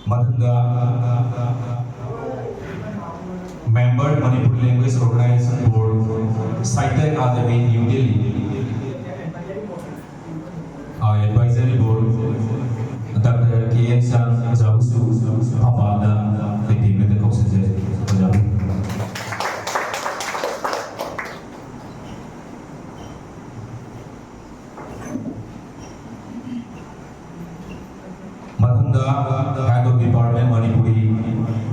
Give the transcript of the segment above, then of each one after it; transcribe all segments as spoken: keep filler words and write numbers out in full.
ꯃꯊꯪꯗ member Manipur Language Organization Board, Sahitya Academy, New Delhi, ꯑꯥ, Advisory Board, Doctor K N Sang ꯑꯣꯖꯥꯕꯨꯁꯨ ꯐꯝꯕꯥꯜꯗ ꯂꯩꯇꯦꯡꯅꯗ ꯀꯧꯁꯤꯟꯖꯔꯤ꯫ ꯑꯣꯖꯥꯕꯨ꯫ ꯃꯊꯪꯗ Head of Department Manipuri,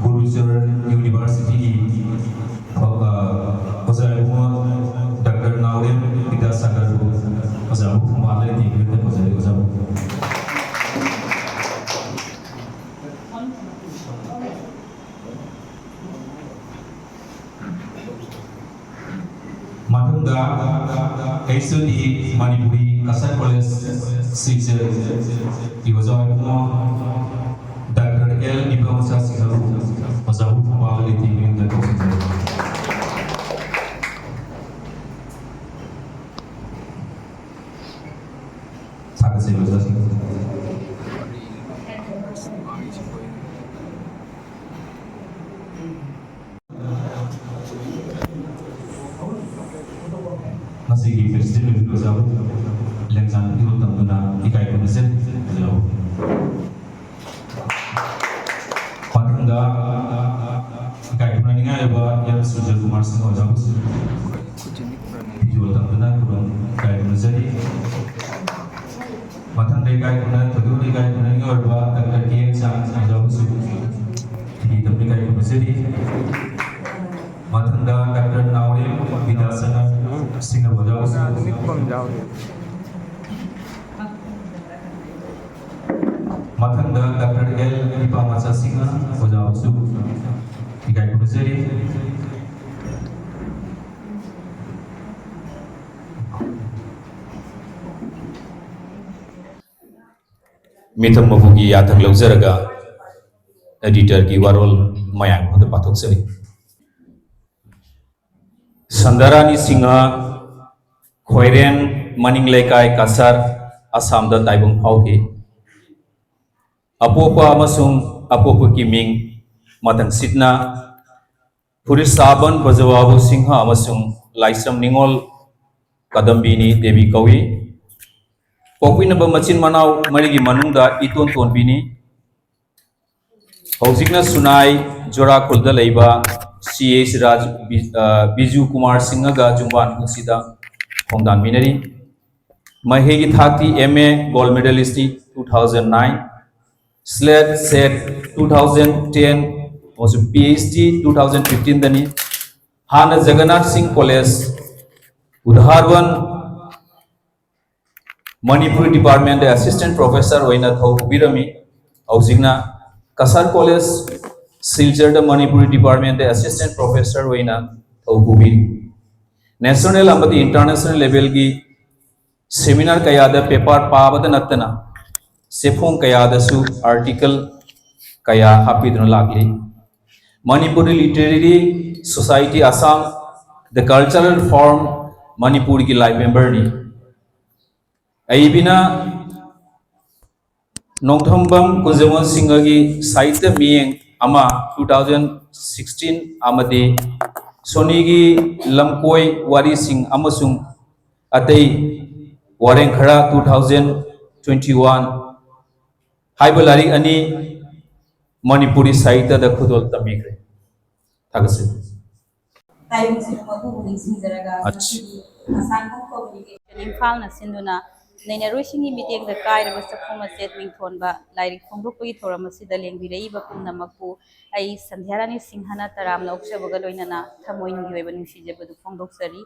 Guru Charan University ꯒꯤ, ꯑ, ꯑꯣꯖꯥ ꯏꯕꯨꯡꯉꯣ Doctor ꯅꯥꯎꯔꯦꯝ ꯕꯤꯗ꯭ꯌꯥꯁꯥꯒꯔꯕꯨ ꯑꯣꯖꯥꯕꯨ ꯐꯝꯕꯥꯜꯗ ꯂꯩꯇꯦꯡꯅꯗ ꯀꯧꯖꯔꯤ ꯑꯣꯖꯥꯕꯨ꯫ ꯃꯊꯪꯗ H O D Manipuri Kasar College Silchar ꯒꯤ ꯑꯣꯖꯥ ꯏꯕꯨꯡꯉꯣ Doctor L Ibomcha ꯁꯤꯡꯍꯕꯨ ꯑꯣꯖꯥꯕꯨ ꯐꯝꯕꯥꯜꯗ ꯂꯩꯇꯦꯡꯅꯗ ꯀꯧꯁꯤꯟꯖꯔꯤ꯫ ꯊꯥꯒꯠꯆꯔꯤ ꯑꯣꯖꯥꯁꯤꯡ꯫ ꯃꯁꯤꯒꯤ President ꯑꯣꯏꯕꯤꯕ ꯑꯣꯖꯥꯕꯨ ꯂꯦꯡꯖꯥꯟ ꯏꯔꯣꯜ ꯇꯝꯗꯨꯅ ꯏꯀꯥꯏ ꯈꯨꯝꯅꯖꯔꯤ ꯑꯣꯖꯥꯕꯨ꯫ ꯃꯊꯪꯗ ꯏꯀꯥꯏ ꯈꯨꯝꯅꯅꯤꯡꯉꯥꯏ ꯑꯣꯏꯕ M ꯁꯨꯔꯖ ꯀꯨꯃꯥꯔ ꯁꯤꯡꯍ ꯑꯣꯖꯥꯕꯨꯁꯨ ꯐꯤꯖꯣꯜ ꯇꯝꯗꯨꯅ ꯈꯨꯔꯨꯝ ꯏꯀꯥꯏ ꯈꯨꯝꯅꯖꯔꯤ꯫ ꯃꯊꯪꯗ ꯏꯀꯥꯏ ꯈꯨꯝꯅ-, ꯊꯣꯏꯗꯣꯛꯅ ꯏꯀꯥꯏ ꯈꯨꯝꯅꯅꯤꯡꯉꯥꯏ ꯑꯣꯏꯕ Doctor K N Sang ꯑꯣꯖꯥꯕꯨꯁꯨ ꯐꯤ ꯇꯝꯗꯨꯅ ꯏꯀꯥꯏ ꯈꯨꯝꯅꯖꯔꯤ꯫ ꯃꯊꯪꯗ Doctor ꯅꯥꯎꯔꯦꯝ ꯕꯤꯗ꯭ꯌꯥꯁꯥꯒꯔ ꯁꯤꯡꯍ ꯑꯣꯖꯥꯕꯨꯁꯨ ꯃꯊꯪꯗ Doctor L ꯏꯄꯥꯃꯆꯥ ꯁꯤꯡꯍ ꯑꯣꯖꯥꯕꯨꯁꯨ ꯏꯀꯥꯏ ꯈꯨꯝꯅꯖꯔꯤ꯫ ꯃꯤꯊꯨꯡ ꯃꯐꯝꯒꯤ ꯌꯥꯊꯪ ꯂꯧꯖꯔꯒ editor ꯒꯤ ꯋꯥꯔꯣꯜ ꯃꯌꯥꯝ ꯑꯃꯗ ꯄꯥꯊꯣꯛꯆꯔꯤ꯫ ꯁꯟꯙꯥꯔꯥꯅꯤ ꯁꯤꯡꯍ, ꯈꯣꯏꯔꯦꯟ, ꯃꯅꯤꯡ ꯂꯩꯀꯥꯏ, ꯀꯁꯥꯔ, ꯑꯁꯥꯝꯗ ꯇꯥꯏꯕꯪ ꯐꯥꯎꯈꯤ꯫ ꯑꯄꯣꯛꯄ ꯑꯃꯁꯨꯡ ꯑꯄꯣꯛꯄꯒꯤ ꯃꯤꯡ ꯃꯊꯪꯁꯤꯠꯅ ꯐꯨꯔꯤꯠꯁꯥꯕꯟ ꯕ꯭ꯔꯖꯕꯥꯕꯨ ꯁꯤꯡꯍ ꯑꯃꯁꯨꯡ ꯂꯥꯏꯁ꯭ꯔꯝ ꯅꯤꯉꯣꯜ ꯀꯗꯝꯕꯤꯅꯤ ꯗꯦꯕꯤ ꯀꯧꯏ꯫ ꯄꯣꯛꯄꯤꯅꯕ ꯃꯆꯤꯟ ꯃꯅꯥꯎ ꯃꯔꯤꯒꯤ ꯃꯅꯨꯡꯗ ꯏꯇꯣꯟ ꯇꯣꯟꯕꯤꯅꯤ꯫ ꯍꯧꯖꯤꯛꯅ ꯁꯨꯅꯥꯏ ꯖꯣꯔꯥꯈꯨꯜꯗ ꯂꯩꯕ ꯁꯤ ꯑꯦꯁ ꯔꯥꯖ ꯕꯤ-, ꯑ, ꯕꯤꯖꯨ ꯀꯨꯃꯥꯔ ꯁꯤꯡꯍꯒ ꯖꯨꯝꯕꯥꯟ ꯑꯁꯤꯗ ꯈꯣꯡꯗꯥꯟꯃꯤꯟꯅꯔꯤ꯫ ꯃꯍꯩꯒꯤ ꯊꯥꯛꯇꯤ ꯑꯦꯝ ꯑꯦ ꯒꯣꯜꯗ ꯃꯦꯗꯥꯂꯤꯁꯅꯤ two thousand nine, SLET SET two thousand ten ꯑꯃꯁꯨꯡ P H D two thousand ꯐꯤꯐꯇꯤꯟꯗꯅꯤ꯫ ꯍꯥꯟꯅ ꯖꯒꯟꯅꯥꯊ ꯁꯤꯡ ꯀꯣꯂꯦꯖ ꯎꯗꯥꯍꯔꯋꯟ ꯃꯅꯤꯄꯨꯔꯤ ꯗꯤꯄꯥꯔꯠꯃꯦꯟꯗ ꯑꯦꯁꯤꯁꯇꯦꯟ ꯄ꯭ꯔꯣꯐꯦꯁꯔ ꯑꯣꯏꯅ ꯊꯧ ꯄꯨꯕꯤꯔꯝꯃꯤ꯫ ꯍꯧꯖꯤꯛꯅ ꯀꯁꯥꯔ ꯀꯣꯂꯦꯖ ꯁꯤꯜꯆꯔꯗ ꯃꯅꯤꯄꯨꯔꯤ ꯗꯤꯄꯥꯔꯠꯃꯦꯟꯗ ꯑꯦꯁꯤꯁꯇꯦꯟ ꯄ꯭ꯔꯣꯐꯦꯁꯔ ꯑꯣꯏꯅ ꯊꯧ ꯄꯨꯕꯤꯔꯤ꯫ ꯅꯦꯁꯅꯦꯜ ꯑꯃꯗꯤ ꯏꯟꯇꯔꯅꯦꯁꯅꯦꯜ ꯂꯦꯚꯦꯜꯒꯤ ꯁꯦꯃꯤꯅꯥꯔ ꯀꯌꯥꯗ ꯄꯦꯄꯔ ꯄꯥꯕꯗ ꯅꯠꯇꯅ ꯆꯦꯐꯣꯡ ꯀꯌꯥꯗꯁꯨ ꯑꯥꯔꯇꯤꯀꯜ ꯀꯌꯥ ꯍꯥꯞꯄꯤꯗꯨꯅ ꯂꯥꯛꯂꯤ꯫ ꯃꯅꯤꯄꯨꯔꯤ ꯂꯤꯇꯔꯦꯔꯤ ꯁꯣꯁꯥꯏꯇꯤ ꯑꯁꯥꯝ, ꯗ ꯀꯜꯆꯔꯦꯜ ꯐꯣꯔꯝ ꯃꯅꯤꯄꯨꯔꯒꯤ ꯂꯥꯏꯐ ꯃꯦꯝꯕꯔꯅꯤ꯫ ꯑꯏꯕꯤꯅ ꯅꯣꯡꯊꯣꯝꯕꯝ ꯀꯨꯟꯖꯃꯣꯍꯟ ꯁꯤꯡꯍꯒꯤ ꯁꯥꯍꯤꯇ꯭ꯌ ꯃꯤꯠꯌꯦꯡ ꯑꯃ ꯇꯨ ꯊꯥꯎꯖꯟ ꯁꯤꯛꯁꯇꯤꯟ ꯑꯃꯗꯤ ꯁꯣꯅꯤꯒꯤ ꯂꯝꯀꯣꯏ ꯋꯥꯔꯤꯁꯤꯡ ꯑꯃꯁꯨꯡ ꯑꯇꯩ ꯋꯥꯔꯦꯡ ꯈꯔ ꯇꯨ ꯊꯥꯎꯖꯟ ꯇ꯭ꯋꯦꯟꯇꯤ ꯋꯥꯟ ꯍꯥꯏꯕ ꯂꯥꯏꯔꯤꯛ ꯑꯅꯤ ꯃꯅꯤꯄꯨꯔꯤ ꯁꯥꯍꯤꯇ꯭ꯌꯗ ꯈꯨꯗꯣꯜ ꯇꯝꯕꯤꯈ꯭ꯔꯦ꯫ ꯊꯥꯒꯠꯆꯔꯤ꯫ ꯇꯥꯏꯕꯪꯁꯤꯡꯕꯨ ꯃꯄꯨꯕꯨ ꯅꯤꯡꯁꯤꯡꯖꯔꯒ ꯑꯠꯆꯥ꯫ ꯉꯁꯤꯒꯤ ꯑꯁꯥꯡꯕ ꯀꯧꯕꯒꯤ ꯏꯝꯐꯥꯜꯅ ꯁꯤꯟꯗꯨꯅ ꯅꯩꯅꯔꯣꯏꯁꯤꯡꯒꯤ ꯃꯤꯠꯌꯦꯡꯗ ꯀꯥꯏꯔꯕ ꯆꯐꯨ ꯃꯆꯦꯠ ꯃꯤꯡꯊꯣꯟꯕ ꯂꯥꯏꯔꯤꯛ ꯐꯣꯡꯗꯣꯛꯄꯒꯤ ꯊꯧꯔꯝ ꯑꯁꯤꯗ ꯂꯦꯡꯕꯤꯔꯛꯏꯕ ꯄꯨꯝꯅꯃꯛꯄꯨ ꯑꯩ ꯁꯟꯙ꯭ꯌꯥꯔꯥꯅꯤ ꯁꯤꯡꯍꯅ ꯇꯔꯥꯝꯅ ꯑꯣꯛꯆꯕꯒ ꯂꯣꯏꯅꯅ ꯊꯃꯣꯏꯅꯨꯡꯒꯤ ꯑꯣꯏꯕ ꯅꯨꯡꯁꯤꯖꯕꯗꯨ ꯐꯣꯡꯗꯣꯛꯆꯔꯤ꯫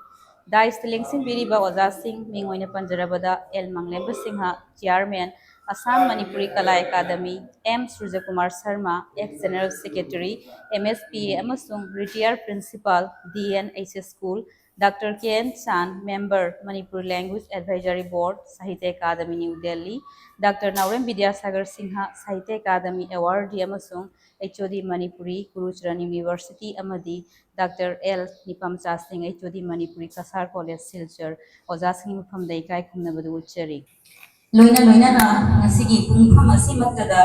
ꯗꯥꯏꯁꯇ ꯂꯦꯡꯁꯤꯟꯕꯤꯔꯤꯕ ꯑꯣꯖꯥꯁꯤꯡ, ꯃꯤꯡ ꯑꯣꯏꯅ ꯄꯟꯖꯔꯕꯗ L Manglemba Singh, chairman, Assam Manipuri Kala Academy, M Surajkumar Sharma, ex general secretary, M S P A ꯑꯃꯁꯨꯡ retired principal, D N H S school, doctor K N Chan, member, Manipur language advisory board, Sahitya Academy, New Delhi, doctor Naorem Bidyasagar Singh, Sahitya Academy awardee ꯑꯃꯁꯨꯡ H O D Manipuri, Gurucharan University ꯑꯃꯗꯤ doctor L Nipamacha Singh, H O D Manipuri, Cachar College, Silchar, ꯑꯣꯖꯥꯁꯤꯡꯒꯤ ꯃꯐꯝꯗ ꯏꯀꯥꯏ ꯈꯨꯝꯅꯕꯗꯨ ꯎꯠꯆꯔꯤ꯫ ꯂꯣꯏꯅ ꯂꯣꯏꯅꯅ ꯉꯁꯤꯒꯤ ꯄꯨꯡꯐꯝ ꯑꯁꯤꯃꯛꯇꯗ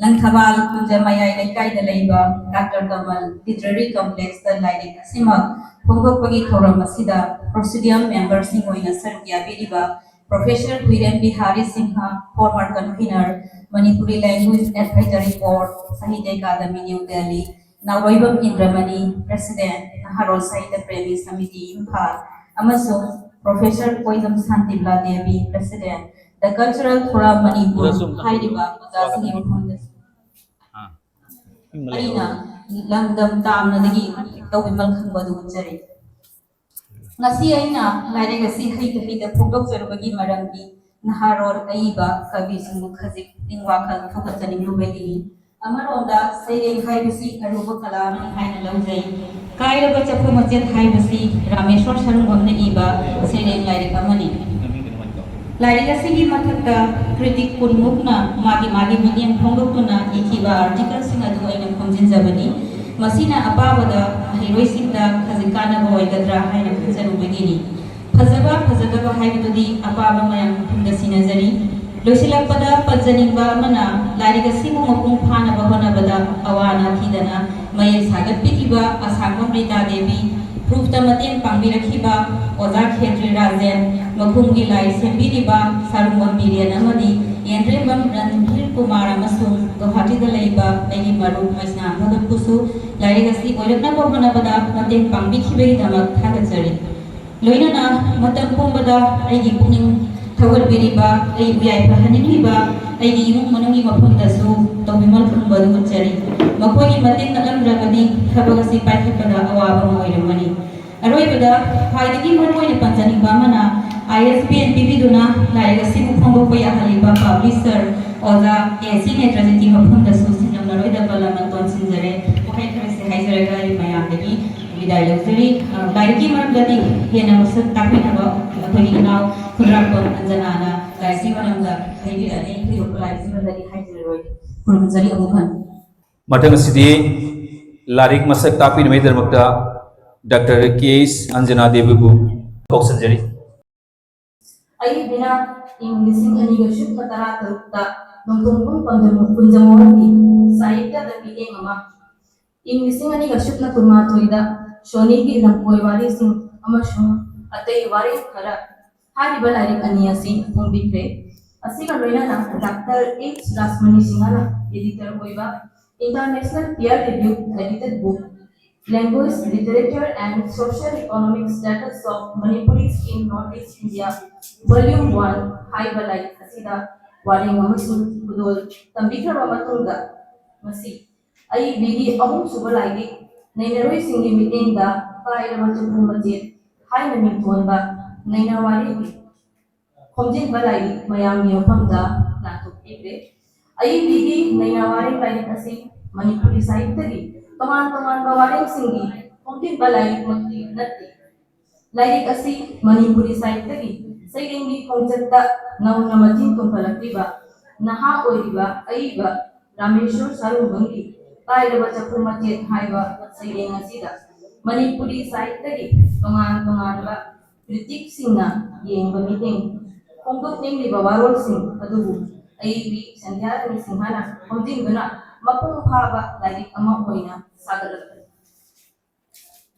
ꯂꯪꯊꯕꯥꯜ ꯀꯨꯟꯖꯃꯌꯥꯏ ꯂꯩꯀꯥꯏꯗ ꯂꯩꯕ ꯗꯥꯛꯇꯔ ꯀꯃꯜ ꯂꯤꯇꯔꯦꯔꯤ ꯀꯝꯄ꯭ꯂꯦꯛꯁꯇ ꯂꯥꯏꯔꯤꯛ ꯑꯁꯤꯃꯛ ꯐꯣꯡꯗꯣꯛꯄꯒꯤ ꯊꯧꯔꯝ ꯑꯁꯤꯗ ꯄ꯭ꯔꯣꯁꯤꯗꯤꯌꯝ ꯃꯦꯝꯕꯔꯁꯤꯡ ꯑꯣꯏꯅ ꯁꯔꯨꯛ ꯌꯥꯕꯤꯔꯤꯕ professor Huiren Bihari Singh, former convener, Manipuri Language Advisory Board, Sahitya Academy, New Delhi, ꯅꯥꯎꯔꯣꯏꯕꯝ ꯏꯟꯗ꯭ꯔꯃꯅꯤ, President, ꯅꯍꯥꯔꯣꯜ ꯁꯥꯍꯤꯇ꯭ꯌ ꯄ꯭ꯔꯦꯃꯤ ꯁꯃꯤꯇꯤ, ꯏꯝꯐꯥꯜ, ꯑꯃꯁꯨꯡ professor Koijam Shantibala Devi, President, The Cultural Forum Manipur ꯍꯥꯏꯔꯤꯕ ꯑꯣꯖꯥꯁꯤꯡꯒꯤ ꯃꯐꯝꯗꯁꯨ ꯑꯩꯅ ꯂꯝꯗꯝ ꯇꯥꯝꯅꯗꯒꯤ ꯇꯧꯕꯤꯃꯜ ꯈꯪꯕ ꯑꯗꯨ ꯎꯠꯆꯔꯤ꯫ ꯉꯁꯤ ꯑꯩꯅ ꯂꯥꯏꯔꯤꯛ ꯑꯁꯤ ꯍꯩꯇ ꯍꯩꯇ ꯐꯣꯡꯗꯣꯛꯆꯔꯨꯕꯒꯤ ꯃꯔꯝꯗꯤ ꯅꯍꯥꯔꯣꯜ ꯑꯏꯕ ꯀꯕꯤꯁꯤꯡꯕꯨ ꯈꯖꯤꯛ ꯄꯨꯛꯅꯤꯡ ꯋꯥꯈꯜ ꯊꯧꯒꯠꯆꯅꯤꯡꯂꯨꯕꯒꯤꯅꯤ꯫ ꯑꯃꯔꯣꯝꯗ ꯁꯩꯔꯦꯡ ꯍꯥꯏꯕꯁꯤ ꯑꯔꯨꯕ ꯀꯂꯥ ꯑꯃꯅꯤ ꯍꯥꯏꯅ ꯂꯧꯖꯩ꯫ ꯀꯥꯏꯔꯕ ꯆꯠꯐꯝ ꯃꯆꯦꯠ ꯍꯥꯏꯕꯁꯤ ꯔꯥꯃꯦꯁꯣꯔ ꯁꯔꯨꯡꯕꯝꯅ ꯏꯕ ꯁꯩꯔꯦꯡ ꯂꯥꯏꯔꯤꯛ ꯑꯃꯅꯤ꯫ ꯂꯥꯏꯔꯤꯛ ꯑꯁꯤꯒꯤ ꯃꯊꯛꯇ critic ꯀꯨꯟꯃꯨꯛꯅ ꯃꯥꯒꯤ ꯃꯥꯒꯤ ꯃꯤꯠꯌꯦꯡ ꯐꯣꯡꯗꯣꯛꯇꯨꯅ ꯏꯈꯤꯕ articleꯁꯤꯡ ꯑꯗꯨ ꯑꯩꯅ ꯈꯣꯝꯖꯤꯟꯖꯕꯅꯤ꯫ ꯃꯁꯤꯅ ꯑꯄꯥꯕꯗ ꯃꯍꯩꯔꯣꯏꯁꯤꯡꯗ ꯈꯖꯤꯛ ꯀꯥꯟꯅꯕ ꯑꯣꯏꯒꯗ꯭ꯔꯥ ꯍꯥꯏꯅ ꯈꯟꯖꯔꯨꯕꯒꯤꯅꯤ꯫ ꯐꯖꯕ ꯐꯖꯗꯕ ꯍꯥꯏꯕꯗꯨꯗꯤ ꯑꯄꯥꯕ ꯃꯌꯥꯝ ꯃꯐꯝꯗ ꯁꯤꯟꯅꯖꯔꯤ꯫ ꯂꯣꯏꯁꯤꯜꯂꯛꯄꯗ ꯄꯟꯖꯅꯤꯡꯕ ꯑꯃꯅ, ꯂꯥꯏꯔꯤꯛ ꯑꯁꯤꯕꯨ ꯃꯄꯨꯡ ꯐꯥꯅꯕ ꯍꯣꯠꯅꯕꯗ ꯑꯋꯥ ꯑꯅꯥ ꯊꯤꯗꯅ ꯃꯌꯦꯛ ꯁꯥꯒꯠꯄꯤꯈꯤꯕ ꯑꯁꯥꯡꯕꯝ ꯔꯤꯇꯥ ꯗꯦꯕꯤ, proofꯇ ꯃꯇꯦꯡ ꯄꯥꯡꯕꯤꯔꯛꯈꯤꯕ ꯑꯣꯖꯥ ꯈꯦꯇ꯭ꯔꯤ ꯔꯥꯖꯦꯟ, ꯃꯈꯨꯝꯒꯤ ꯂꯥꯏ ꯁꯦꯝꯕꯤꯔꯤꯕ ꯁꯥꯔꯨꯡꯕꯝ ꯕꯤꯔꯦꯟ ꯑꯃꯗꯤ ꯌꯦꯟꯗ꯭ꯔꯦꯝꯕꯝ ꯔꯟꯙꯤꯔ ꯀꯨꯃꯥꯔ ꯑꯃꯁꯨꯡ ꯒꯧꯍꯥꯇꯤꯗ ꯂꯩꯕ ꯑꯩꯒꯤ ꯃꯔꯨꯞ ꯃꯩꯁꯅꯥꯝ ꯚꯒꯠꯄꯨꯁꯨ ꯂꯥꯏꯔꯤꯛ ꯑꯁꯤ ꯑꯣꯏꯔꯛꯅꯕ ꯍꯣꯠꯅꯕꯗ ꯃꯇꯦꯡ ꯄꯥꯡꯕꯤꯈꯤꯕꯒꯤꯗꯃꯛ ꯊꯥꯒꯠꯆꯔꯤ꯫ ꯂꯣꯏꯅꯅ ꯃꯇꯝ ꯄꯨꯝꯕꯗ ꯑꯩꯒꯤ ꯄꯨꯛꯅꯤꯡ ꯊꯧꯒꯠꯄꯤꯔꯤꯕ, ꯑꯩꯕꯨ ꯌꯥꯏꯐꯍꯟꯅꯤꯡꯂꯤꯕ ꯑꯩꯒꯤ ꯏꯃꯨꯡ ꯃꯅꯨꯡꯒꯤ ꯃꯐꯝꯗꯁꯨ ꯇꯧꯕꯤꯃꯜ ꯈꯪꯕ ꯑꯗꯨ ꯎꯠꯆꯔꯤ꯫ ꯃꯈꯣꯏꯒꯤ ꯃꯇꯦꯡ ꯅꯠꯂꯝꯗ꯭ꯔꯕꯗꯤ ꯊꯕꯛ ꯑꯁꯤ ꯄꯥꯏꯈꯠꯄꯗ ꯑꯋꯥꯕ ꯑꯃ ꯑꯣꯏꯔꯝꯒꯅꯤ꯫ ꯑꯔꯣꯏꯕꯗ ꯈ꯭ꯋꯥꯏꯗꯒꯤ ꯃꯔꯨꯑꯣꯏꯅ ꯄꯟꯖꯅꯤꯡꯕ ꯑꯃꯅ, ISBN ꯄꯤꯕꯤꯗꯨꯅ ꯂꯥꯏꯔꯤꯛ ꯑꯁꯤꯕꯨ ꯐꯣꯡꯗꯣꯛꯄ ꯌꯥꯍꯜꯂꯤꯕ publisher ꯑꯣꯖꯥ A C ꯅꯦꯇ꯭ꯔꯖꯤꯠꯀꯤ ꯃꯐꯝꯗꯁꯨ ꯁꯤꯡꯅꯝꯂꯔꯣꯏꯗꯕ ꯂꯃꯟ ꯇꯣꯟꯁꯤꯟꯖꯔꯦ꯫ ꯋꯥꯍꯩ ꯈꯔꯁꯦ ꯍꯥꯏꯖꯔꯒ ꯑꯩ ꯃꯌꯥꯝꯗꯒꯤ ꯕꯤꯗꯥꯏ ꯂꯧꯖꯔꯤ꯫ ꯑ, ꯂꯥꯏꯔꯤꯛꯀꯤ ꯃꯔꯝꯗꯗꯤ ꯍꯦꯟꯅ ꯃꯁꯛ ꯇꯥꯛꯄꯤꯅꯕ ꯑꯩꯈꯣꯏꯒꯤ ꯏꯅꯥꯎ ꯈꯨꯟꯗ꯭ꯔꯥꯛꯄꯝ ꯑꯟꯖꯅꯥꯅ ꯂꯥꯏꯔꯤꯛꯀꯤ ꯃꯔꯝꯗ ꯍꯥꯏꯕꯤꯔꯛꯑꯅꯤ꯫ ꯊꯣꯏꯗꯣꯛꯄ ꯂꯥꯏꯔꯤꯛꯀꯤ ꯃꯔꯝꯗꯗꯤ ꯍꯥꯏꯖꯔꯔꯣꯏ꯫ ꯈꯨꯔꯨꯝꯖꯔꯤ ꯑꯃꯨꯛ ꯍꯟꯅ꯫ ꯃꯊꯪ ꯑꯁꯤꯗꯤ ꯂꯥꯏꯔꯤꯛ ꯃꯁꯛ ꯇꯥꯛꯄꯤꯅꯕꯒꯤꯗꯃꯛꯇ ꯗꯥꯛꯇꯔ ꯀꯦ ꯑꯦꯁ ꯑꯟꯖꯅꯥ ꯗꯦꯕꯤꯕꯨ ꯀꯧꯁꯤꯟꯖꯔꯤ꯫ ꯑꯏꯕꯤꯅ ꯏꯪ ꯂꯤꯁꯤꯡ ꯑꯅꯤꯒ ꯁꯨꯞꯅ ꯇꯔꯥ ꯇꯔꯨꯛꯇ ꯅꯣꯡꯊꯣꯝꯕꯝ ꯄꯟꯖꯃꯣ-, ꯀꯨꯟꯖꯃꯣꯍꯟꯒꯤ ꯁꯥꯍꯤꯇ꯭ꯌꯗ ꯃꯤꯠꯌꯦꯡ ꯑꯃ꯫ ꯏꯪ ꯂꯤꯁꯤꯡ ꯑꯅꯤꯒ ꯁꯨꯞꯅ ꯀꯨꯟꯃꯥꯊꯣꯏꯗ ꯁꯣꯅꯤꯒꯤ ꯂꯝꯀꯣꯏ ꯋꯥꯔꯤꯁꯤꯡ ꯑꯃꯁꯨꯡ ꯑꯇꯩ ꯋꯥꯔꯦꯡ ꯈꯔ ꯍꯥꯏꯔꯤꯕ ꯂꯥꯏꯔꯤꯛ ꯑꯅꯤ ꯑꯁꯤ ꯐꯣꯡꯕꯤꯈ꯭ꯔꯦ꯫ ꯑꯁꯤꯒ ꯂꯣꯏꯅꯅ ꯗꯥꯛꯇꯔ ꯑꯦꯆ ꯔꯥꯁꯃꯅꯤ ꯁꯤꯡꯍꯅ editor ꯑꯣꯏꯕ International Peer Review edited book Language, Literature and Socio-Economic Status of Manipuris in Northeast India, Volume one ꯍꯥꯏꯕ ꯂꯥꯏꯔꯤꯛ ꯑꯁꯤꯗ ꯋꯥꯔꯦꯡ ꯑꯃꯁꯨꯡ ꯈꯨꯗꯣꯜ ꯇꯝꯕꯤꯈ꯭ꯔꯕ ꯃꯇꯨꯡꯗ, ꯃꯁꯤ ꯑꯏꯕꯤꯒꯤ ꯑꯍꯨꯝꯁꯨꯕ ꯂꯥꯏꯔꯤꯛ ꯅꯩꯅꯔꯣꯏꯁꯤꯡꯒꯤ ꯃꯤꯠꯌꯦꯡꯗ ꯀꯥꯏꯔꯕ ꯆꯐꯨ ꯃꯆꯦꯠ ꯍꯥꯏꯅ ꯃꯤꯡꯊꯣꯟꯕ ꯅꯩꯅ ꯋꯥꯔꯦꯡꯒꯤ ꯈꯣꯝꯖꯤꯟꯕ ꯂꯥꯏꯔꯤꯛ ꯃꯌꯥꯝꯒꯤ ꯃꯐꯝꯗ ꯂꯥꯟꯊꯣꯛꯄꯤꯈ꯭ꯔꯦ꯫ ꯑꯏꯕꯤꯒꯤ ꯅꯩꯅ ꯋꯥꯔꯦꯡ ꯂꯥꯏꯔꯤꯛ ꯑꯁꯤ ꯃꯅꯤꯄꯨꯔꯤ ꯁꯥꯍꯤꯇ꯭ꯌꯒꯤ ꯇꯣꯉꯥꯟ ꯇꯣꯉꯥꯟꯕ ꯋꯥꯔꯦꯡꯁꯤꯡꯒꯤ ꯈꯣꯝꯖꯤꯟꯕ ꯂꯥꯏꯔꯤꯛꯃꯛꯇꯤ ꯅꯠꯇꯦ꯫ ꯂꯥꯏꯔꯤꯛ ꯑꯁꯤ ꯃꯅꯤꯄꯨꯔꯤ ꯁꯥꯍꯤꯇ꯭ꯌꯒꯤ ꯁꯩꯔꯦꯡꯒꯤ ꯈꯣꯡꯆꯠꯇ ꯅꯧꯅ ꯃꯆꯤꯟ ꯇꯨꯝꯍꯜꯂꯛꯂꯤꯕ ꯅꯍꯥ ꯑꯣꯏꯔꯤꯕ ꯑꯏꯕ ꯔꯥꯃꯦꯁꯣꯔ ꯁꯥꯔꯨꯡꯕꯝꯒꯤ ꯀꯥꯏꯔꯕ ꯆꯐꯨ ꯃꯆꯦꯠ ꯍꯥꯏꯕ ꯁꯩꯔꯦꯡ ꯑꯁꯤꯗ ꯃꯅꯤꯄꯨꯔꯤ ꯁꯥꯍꯤꯇ꯭ꯌꯒꯤ ꯇꯣꯉꯥꯟ ꯇꯣꯉꯥꯟꯕ critic ꯁꯤꯡꯅ ꯌꯦꯡꯕ ꯃꯤꯠꯌꯦꯡ ꯐꯣꯡꯗꯣꯛꯅꯤꯡꯂꯤꯕ ꯋꯥꯔꯣꯜꯁꯤꯡ ꯑꯗꯨꯕꯨ ꯑꯏꯕꯤ ꯁꯟꯙ꯭ꯌꯥꯔꯥꯅꯤ ꯁꯤꯡꯍꯅ ꯈꯣꯝꯖꯤꯟꯗꯨꯅ ꯃꯄꯨꯡ ꯐꯥꯕ ꯂꯥꯏꯔꯤꯛ ꯑꯃ ꯑꯣꯏꯅ ꯁꯥꯒꯠꯂꯛꯄꯅꯤ꯫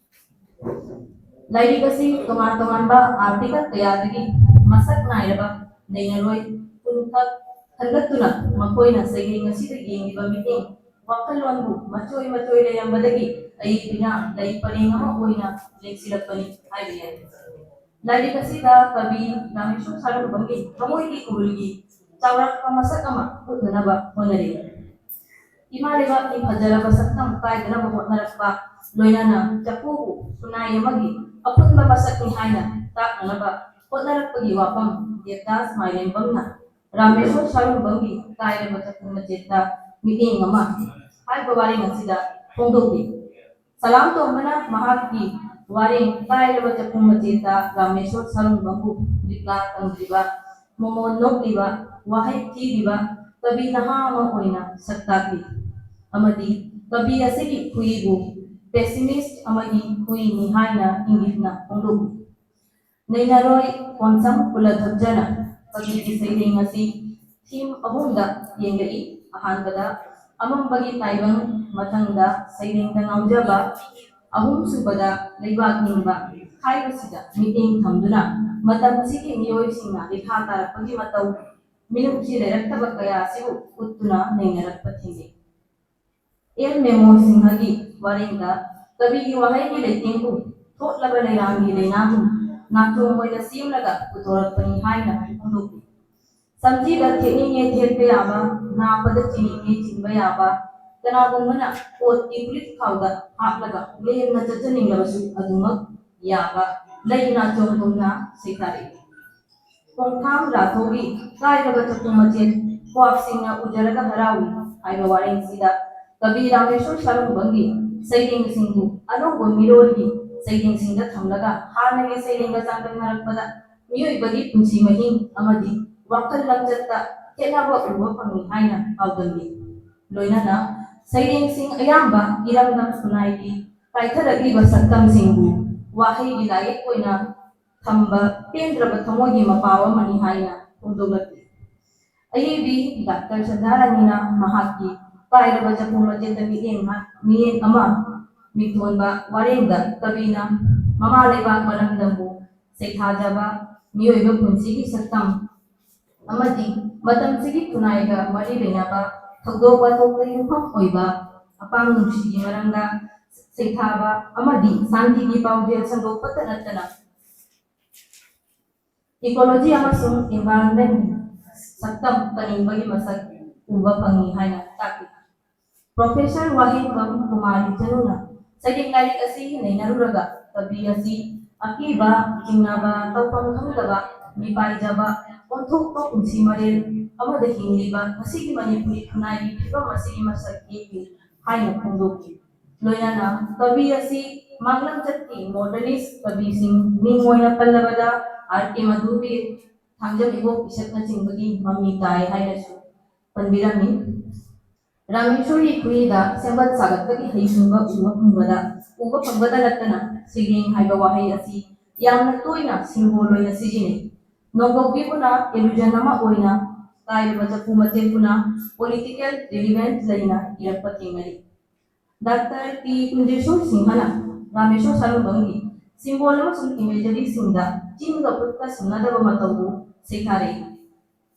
ꯂꯥꯏꯔꯤꯛ ꯑꯁꯤ ꯇꯣꯉꯥꯟ ꯇꯣꯉꯥꯟꯕ article ꯀꯌꯥꯗꯒꯤ ꯃꯁꯛ ꯅꯥꯏꯔꯕ ꯅꯩꯅꯔꯣꯏ ꯀꯨꯟꯈꯛ ꯈꯟꯒꯠꯇꯨꯅ ꯃꯈꯣꯏꯅ ꯁꯩꯔꯦꯡ ꯑꯁꯤꯗ ꯌꯦꯡꯂꯤꯕ ꯃꯤꯠꯌꯦꯡ ꯋꯥꯈꯜꯂꯣꯟꯕꯨ ꯃꯆꯣꯏ ꯃꯆꯣꯏ ꯂꯩꯔꯝꯕꯗꯒꯤ ꯑꯏꯕꯤꯅ ꯂꯩ ꯄꯔꯦꯡ ꯑꯃ ꯑꯣꯏꯅ ꯂꯦꯡꯁꯤꯜꯂꯛꯄꯅꯤ ꯍꯥꯏꯕ ꯌꯥꯏ꯫ ꯂꯥꯏꯔꯤꯛ ꯑꯁꯤꯗ ꯀꯕꯤ ꯔꯥꯃꯦꯁꯣꯔ ꯁꯥꯔꯨꯡꯕꯝꯒꯤ ꯊꯃꯣꯏꯒꯤ ꯎꯔꯨꯜꯒꯤ ꯆꯥꯎꯔꯥꯛꯄ ꯃꯁꯛ ꯑꯃ ꯎꯠꯅꯅꯕ ꯍꯣꯠꯅꯔꯤ꯫ ꯏꯃꯥ ꯂꯩꯕꯥꯛꯀꯤ ꯐꯖꯔꯕ ꯁꯛꯇꯝ ꯀꯥꯏꯗꯅꯕ ꯍꯣꯠꯅꯔꯛꯄ, ꯂꯣꯏꯅꯅ ꯆꯐꯨꯕꯨ ꯈꯨꯟꯅꯥꯏ ꯑꯃꯒꯤ ꯑꯄꯨꯟꯕ ꯃꯁꯛꯅꯤ ꯍꯥꯏꯅ ꯇꯥꯛꯅꯅꯕ ꯍꯣꯠꯅꯔꯛꯄꯒꯤ ꯋꯥꯐꯝ ꯗꯦꯕꯗꯥꯁ ꯃꯥꯏꯔꯦꯝꯕꯝꯅ ꯔꯥꯃꯦꯁꯣꯔ ꯁꯥꯔꯨꯡꯕꯝꯒꯤ ꯀꯥꯏꯔꯕ ꯆꯐꯨ ꯃꯆꯦꯠꯇ ꯃꯤꯠꯌꯦꯡ ꯑꯃ ꯍꯥꯏꯕ ꯋꯥꯔꯦꯡ ꯑꯁꯤꯗ ꯐꯣꯡꯗꯣꯛꯂꯤ꯫ ꯁꯂꯥꯝ ꯇꯣꯝꯕꯅ ꯃꯍꯥꯛꯀꯤ ꯋꯥꯔꯦꯡ ꯀꯥꯏꯔꯕ ꯆꯐꯨ ꯃꯆꯦꯠꯇ ꯔꯥꯃꯦꯁꯣꯔ ꯁꯥꯔꯨꯡꯕꯝꯕꯨ ꯂꯤꯛꯂꯥ ꯇꯝꯗ꯭ꯔꯤꯕ, ꯃꯃꯣꯟ ꯅꯣꯛꯂꯤꯕ, ꯋꯥꯍꯩ ꯊꯤꯔꯤꯕ ꯀꯕꯤ ꯅꯍꯥ ꯑꯃ ꯑꯣꯏꯅ ꯁꯛ ꯇꯥꯛꯂꯤ꯫ ꯑꯃꯗꯤ ꯀꯕꯤ ꯑꯁꯤꯒꯤ ꯈꯨꯏꯕꯨ pessimist ꯑꯃꯒꯤ ꯈꯨꯏꯅꯤ ꯍꯥꯏꯅ ꯏꯪꯒꯤꯠꯅ ꯐꯣꯡꯗꯣꯛꯂꯤ꯫ ꯅꯩꯅꯔꯣꯏ ꯀꯣꯟꯁꯝ ꯀꯨꯂꯙ꯭ꯋꯖꯅ ꯀꯕꯤꯒꯤ ꯁꯩꯔꯦꯡ ꯑꯁꯤ ꯊꯤꯝ ꯑꯍꯨꯝꯗ ꯌꯦꯡꯂꯛꯏ꯫ ꯑꯍꯥꯟꯕꯗ ꯑꯃꯝꯕꯒꯤ ꯇꯥꯏꯕꯪ, ꯃꯊꯪꯗ ꯁꯩꯔꯦꯡꯗ ꯉꯥꯎꯖꯕ, ꯑꯍꯨꯝꯁꯨꯕꯗ ꯂꯩꯕꯥꯛ ꯅꯤꯡꯕ ꯍꯥꯏꯕꯁꯤꯗ ꯃꯤꯠꯌꯦꯡ ꯊꯝꯗꯨꯅ ꯃꯇꯝ ꯑꯁꯤꯒꯤ ꯃꯤꯑꯣꯏꯁꯤꯡꯅ ꯃꯤꯈꯥ ꯇꯥꯔꯛꯄꯒꯤ ꯃꯇꯧ, ꯃꯤꯅꯨꯡꯁꯤ ꯂꯩꯔꯛꯇꯕ ꯀꯌꯥ ꯑꯁꯤꯕꯨ ꯎꯠꯇꯨꯅ ꯅꯩꯅꯔꯛꯄ ꯊꯦꯡꯅꯩ꯫ ꯑꯦꯜ ꯃꯦꯃꯣ ꯁꯤꯡꯍꯒꯤ ꯋꯥꯔꯦꯡꯗ ꯀꯕꯤꯒꯤ ꯋꯥꯍꯩꯒꯤ ꯂꯩꯇꯦꯡꯕꯨ ꯊꯣꯠꯂꯕ ꯂꯩꯔꯥꯡꯒꯤ ꯂꯩꯅꯥꯒꯨꯝ ꯅꯥꯆꯣꯝ ꯑꯣꯏꯅ ꯁꯦꯝꯂꯒ ꯄꯨꯊꯣꯔꯛꯄꯅꯤ ꯍꯥꯏꯅ ꯐꯣꯡꯗꯣꯛꯂꯤ꯫ ꯁꯝꯖꯤꯗ ꯊꯦꯠꯅꯤꯡꯉꯦ ꯊꯦꯠꯄ ꯌꯥꯕ, ꯅꯥꯄꯗ ꯆꯤꯅꯤꯡꯉꯦ ꯆꯤꯟꯕ ꯌꯥꯕ, ꯀꯅꯥꯒꯨꯝꯕꯅ ꯀꯣꯠꯀꯤ ꯐꯨꯔꯤꯠ ꯈꯥꯎꯗ ꯍꯥꯞꯂꯒ ꯂꯦꯝꯅ ꯆꯠꯆꯅꯤꯡꯂꯕꯁꯨ ꯑꯗꯨꯃꯛ ꯌꯥꯕ, ꯂꯩ ꯅꯥꯆꯣꯝꯒꯨꯝꯅ ꯁꯩꯊꯥꯔꯛꯏ꯫ ꯈꯣꯡꯊꯥꯡ ꯂꯥꯊꯣꯛꯏ, ꯀꯥꯏꯔꯕ ꯆꯠꯄ ꯃꯆꯦꯠ, ꯀ꯭ꯋꯥꯛꯁꯤꯡꯅ ꯎꯖꯔꯒ ꯍꯔꯥꯎꯏ ꯍꯥꯏꯕ ꯋꯥꯔꯦꯡꯁꯤꯗ ꯀꯕꯤ ꯔꯥꯃꯦꯁꯣꯔ ꯁꯥꯔꯨꯡꯕꯝꯒꯤ ꯁꯩꯔꯦꯡꯁꯤꯡꯕꯨ ꯑꯅꯧꯕ ꯃꯤꯔꯣꯜꯒꯤ ꯁꯩꯔꯦꯡꯁꯤꯡꯗ ꯊꯝꯂꯒ ꯍꯥꯟꯅꯒꯤ ꯁꯩꯔꯦꯡꯒ ꯆꯥꯡꯗꯝꯅꯔꯛꯄꯗ ꯃꯤꯑꯣꯏꯕꯒꯤ ꯄꯨꯟꯁꯤ ꯃꯍꯤꯡ ꯑꯃꯗꯤ ꯋꯥꯈꯜ ꯂꯝꯆꯠꯇ ꯈꯦꯠꯅꯕ ꯎꯕ ꯐꯪꯏ ꯍꯥꯏꯅ ꯄꯥꯎꯗꯝꯃꯤ꯫ ꯂꯣꯏꯅꯅ ꯁꯩꯔꯦꯡꯁꯤꯡ ꯑꯌꯥꯝꯕ ꯏꯔꯝꯗꯝ ꯈꯨꯟꯅꯥꯏꯒꯤ ꯀꯥꯏꯊꯔꯛꯂꯤꯕ ꯁꯛꯇꯝꯁꯤꯡꯕꯨ ꯋꯥꯍꯩꯒꯤ ꯂꯥꯏꯌꯦꯛ ꯑꯣꯏꯅ ꯊꯝꯕ ꯄꯦꯟꯗ꯭ꯔꯕ ꯊꯃꯣꯏꯒꯤ ꯃꯄꯥꯎ ꯑꯃꯅꯤ ꯍꯥꯏꯅ ꯐꯣꯡꯗꯣꯛꯂꯛꯂꯤ꯫ ꯑꯏꯕꯤ ꯗꯥꯛꯇꯔ ꯁꯟꯙꯥꯔꯥꯅꯤꯅ ꯃꯍꯥꯛꯀꯤ ꯀꯥꯏꯔꯕ ꯆꯐꯨ ꯃꯆꯦꯠꯇ ꯃꯤꯠꯌꯦꯡ ꯍꯥ-, ꯃꯤꯠꯌꯦꯡ ꯑꯃ ꯃꯤꯇꯣꯟꯕ ꯋꯥꯔꯦꯡꯗ ꯀꯕꯤꯅ ꯃꯃꯥ ꯂꯩꯕꯥꯛ ꯃꯔꯝꯗꯝꯕꯨ ꯁꯩꯊꯥꯖꯕ, ꯃꯤꯑꯣꯏꯕ ꯄꯨꯟꯁꯤꯒꯤ ꯁꯛꯇꯝ ꯑꯃꯗꯤ ꯃꯇꯝꯁꯤꯒꯤ ꯈꯨꯟꯅꯥꯏꯒ ꯃꯔꯤ ꯂꯩꯅꯕ ꯊꯧꯗꯣꯛ ꯋꯥꯊꯣꯛꯇ ꯌꯨꯝꯐꯝ ꯑꯣꯏꯕ ꯑꯄꯥꯝ ꯅꯨꯡꯁꯤꯒꯤ ꯃꯔꯝꯗ ꯁꯩꯊꯥꯕ ꯑꯃꯗꯤ ꯁꯥꯟꯇꯤꯒꯤ ꯄꯥꯎꯖꯦꯜ ꯁꯟꯗꯣꯛꯄꯇ ꯅꯠꯇꯅ ecology ꯑꯃꯁꯨꯡ environment ꯁꯛꯇꯝ ꯀꯟꯅꯤꯡꯕꯒꯤ ꯃꯁꯛ ꯎꯕ ꯐꯪꯏ ꯍꯥꯏꯅ ꯇꯥꯛꯂꯤ꯫ ꯄ꯭ꯔꯣꯐꯦꯁꯔ ꯋꯥꯍꯦꯡꯕꯝ ꯀꯨꯃꯥꯔꯤ ꯆꯅꯨꯅ ꯁꯩꯔꯦꯡ ꯂꯥꯏꯔꯤꯛ ꯑꯁꯤ ꯅꯩꯅꯔꯨꯔꯒ ꯀꯕꯤ ꯑꯁꯤ ꯑꯀꯤꯕ, ꯆꯤꯡꯅꯕ, ꯇꯧꯐꯝ ꯈꯪꯗꯕ, ꯃꯤꯄꯥꯏꯖꯕ, ꯑꯣꯟꯊꯣꯛꯄ ꯄꯨꯟꯁꯤ ꯃꯔꯦꯜ ꯑꯃꯗ ꯍꯤꯡꯂꯤꯕ ꯉꯁꯤꯒꯤ ꯃꯅꯤꯄꯨꯔꯤ ꯈꯨꯟꯅꯥꯏꯒꯤ ꯐꯤꯕꯝ ꯑꯁꯤꯒꯤ ꯃꯁꯛ ꯌꯦꯛꯂꯤ ꯍꯥꯏꯅ ꯐꯣꯡꯗꯣꯛꯈꯤ꯫ ꯂꯣꯏꯅꯅ ꯀꯕꯤ ꯑꯁꯤ ꯃꯥꯡꯂꯝꯆꯠꯀꯤ modernist ꯀꯕꯤꯁꯤꯡ ꯃꯤꯡ ꯑꯣꯏꯅ ꯄꯜꯂꯕꯗ ꯑꯥꯔ ꯀꯦ ꯃꯙꯨꯕꯤꯔ, ꯊꯥꯡꯖꯝ ꯏꯕꯣꯛ ꯄꯤꯁꯛꯅꯆꯤꯡꯕꯒꯤ ꯃꯃꯤ ꯇꯥꯏ ꯍꯥꯏꯅꯁꯨ ꯄꯟꯕꯤꯔꯝꯃꯤ꯫ ꯔꯥꯃꯦꯁꯣꯔꯤ ꯈꯨꯍꯤꯗ ꯁꯦꯝꯒꯠ ꯁꯥꯒꯠꯄꯒꯤ ꯍꯩꯁꯤꯡꯕ ꯎꯕ ꯐꯪꯕꯗ, ꯎꯕ ꯐꯪꯕꯗ ꯅꯠꯇꯅ ꯁꯩꯔꯦꯡ ꯍꯥꯏꯕ ꯋꯥꯍꯩ ꯑꯁꯤ ꯌꯥꯝꯅ ꯇꯣꯏꯅ symbol ꯑꯣꯏꯅ ꯁꯤꯖꯤꯟꯅꯩ꯫ ꯅꯣꯡꯄꯣꯛꯄꯤꯕꯨꯅ illusion ꯑꯃ ꯑꯣꯏꯅ ꯀꯥꯏꯔꯕ ꯆꯐꯨ ꯃꯆꯦꯠꯇꯨꯅ political relevant ꯂꯩꯅ ꯏꯔꯛꯄ ꯊꯦꯡꯅꯔꯤ꯫ ꯗꯥꯛꯇꯔ ꯇꯤ ꯀꯨꯟꯖꯦꯁꯣꯔ ꯁꯤꯡꯍꯅ ꯔꯥꯃꯦꯁꯣꯔ ꯁꯥꯔꯨꯡꯕꯝꯒꯤ symbol ꯑꯃꯁꯨꯡ imageryꯁꯤꯡꯗ ꯆꯤꯟꯒ ꯈꯨꯠꯀ ꯁꯝꯅꯗꯕ ꯃꯇꯧꯕꯨ ꯁꯩꯊꯥꯔꯛꯏ꯫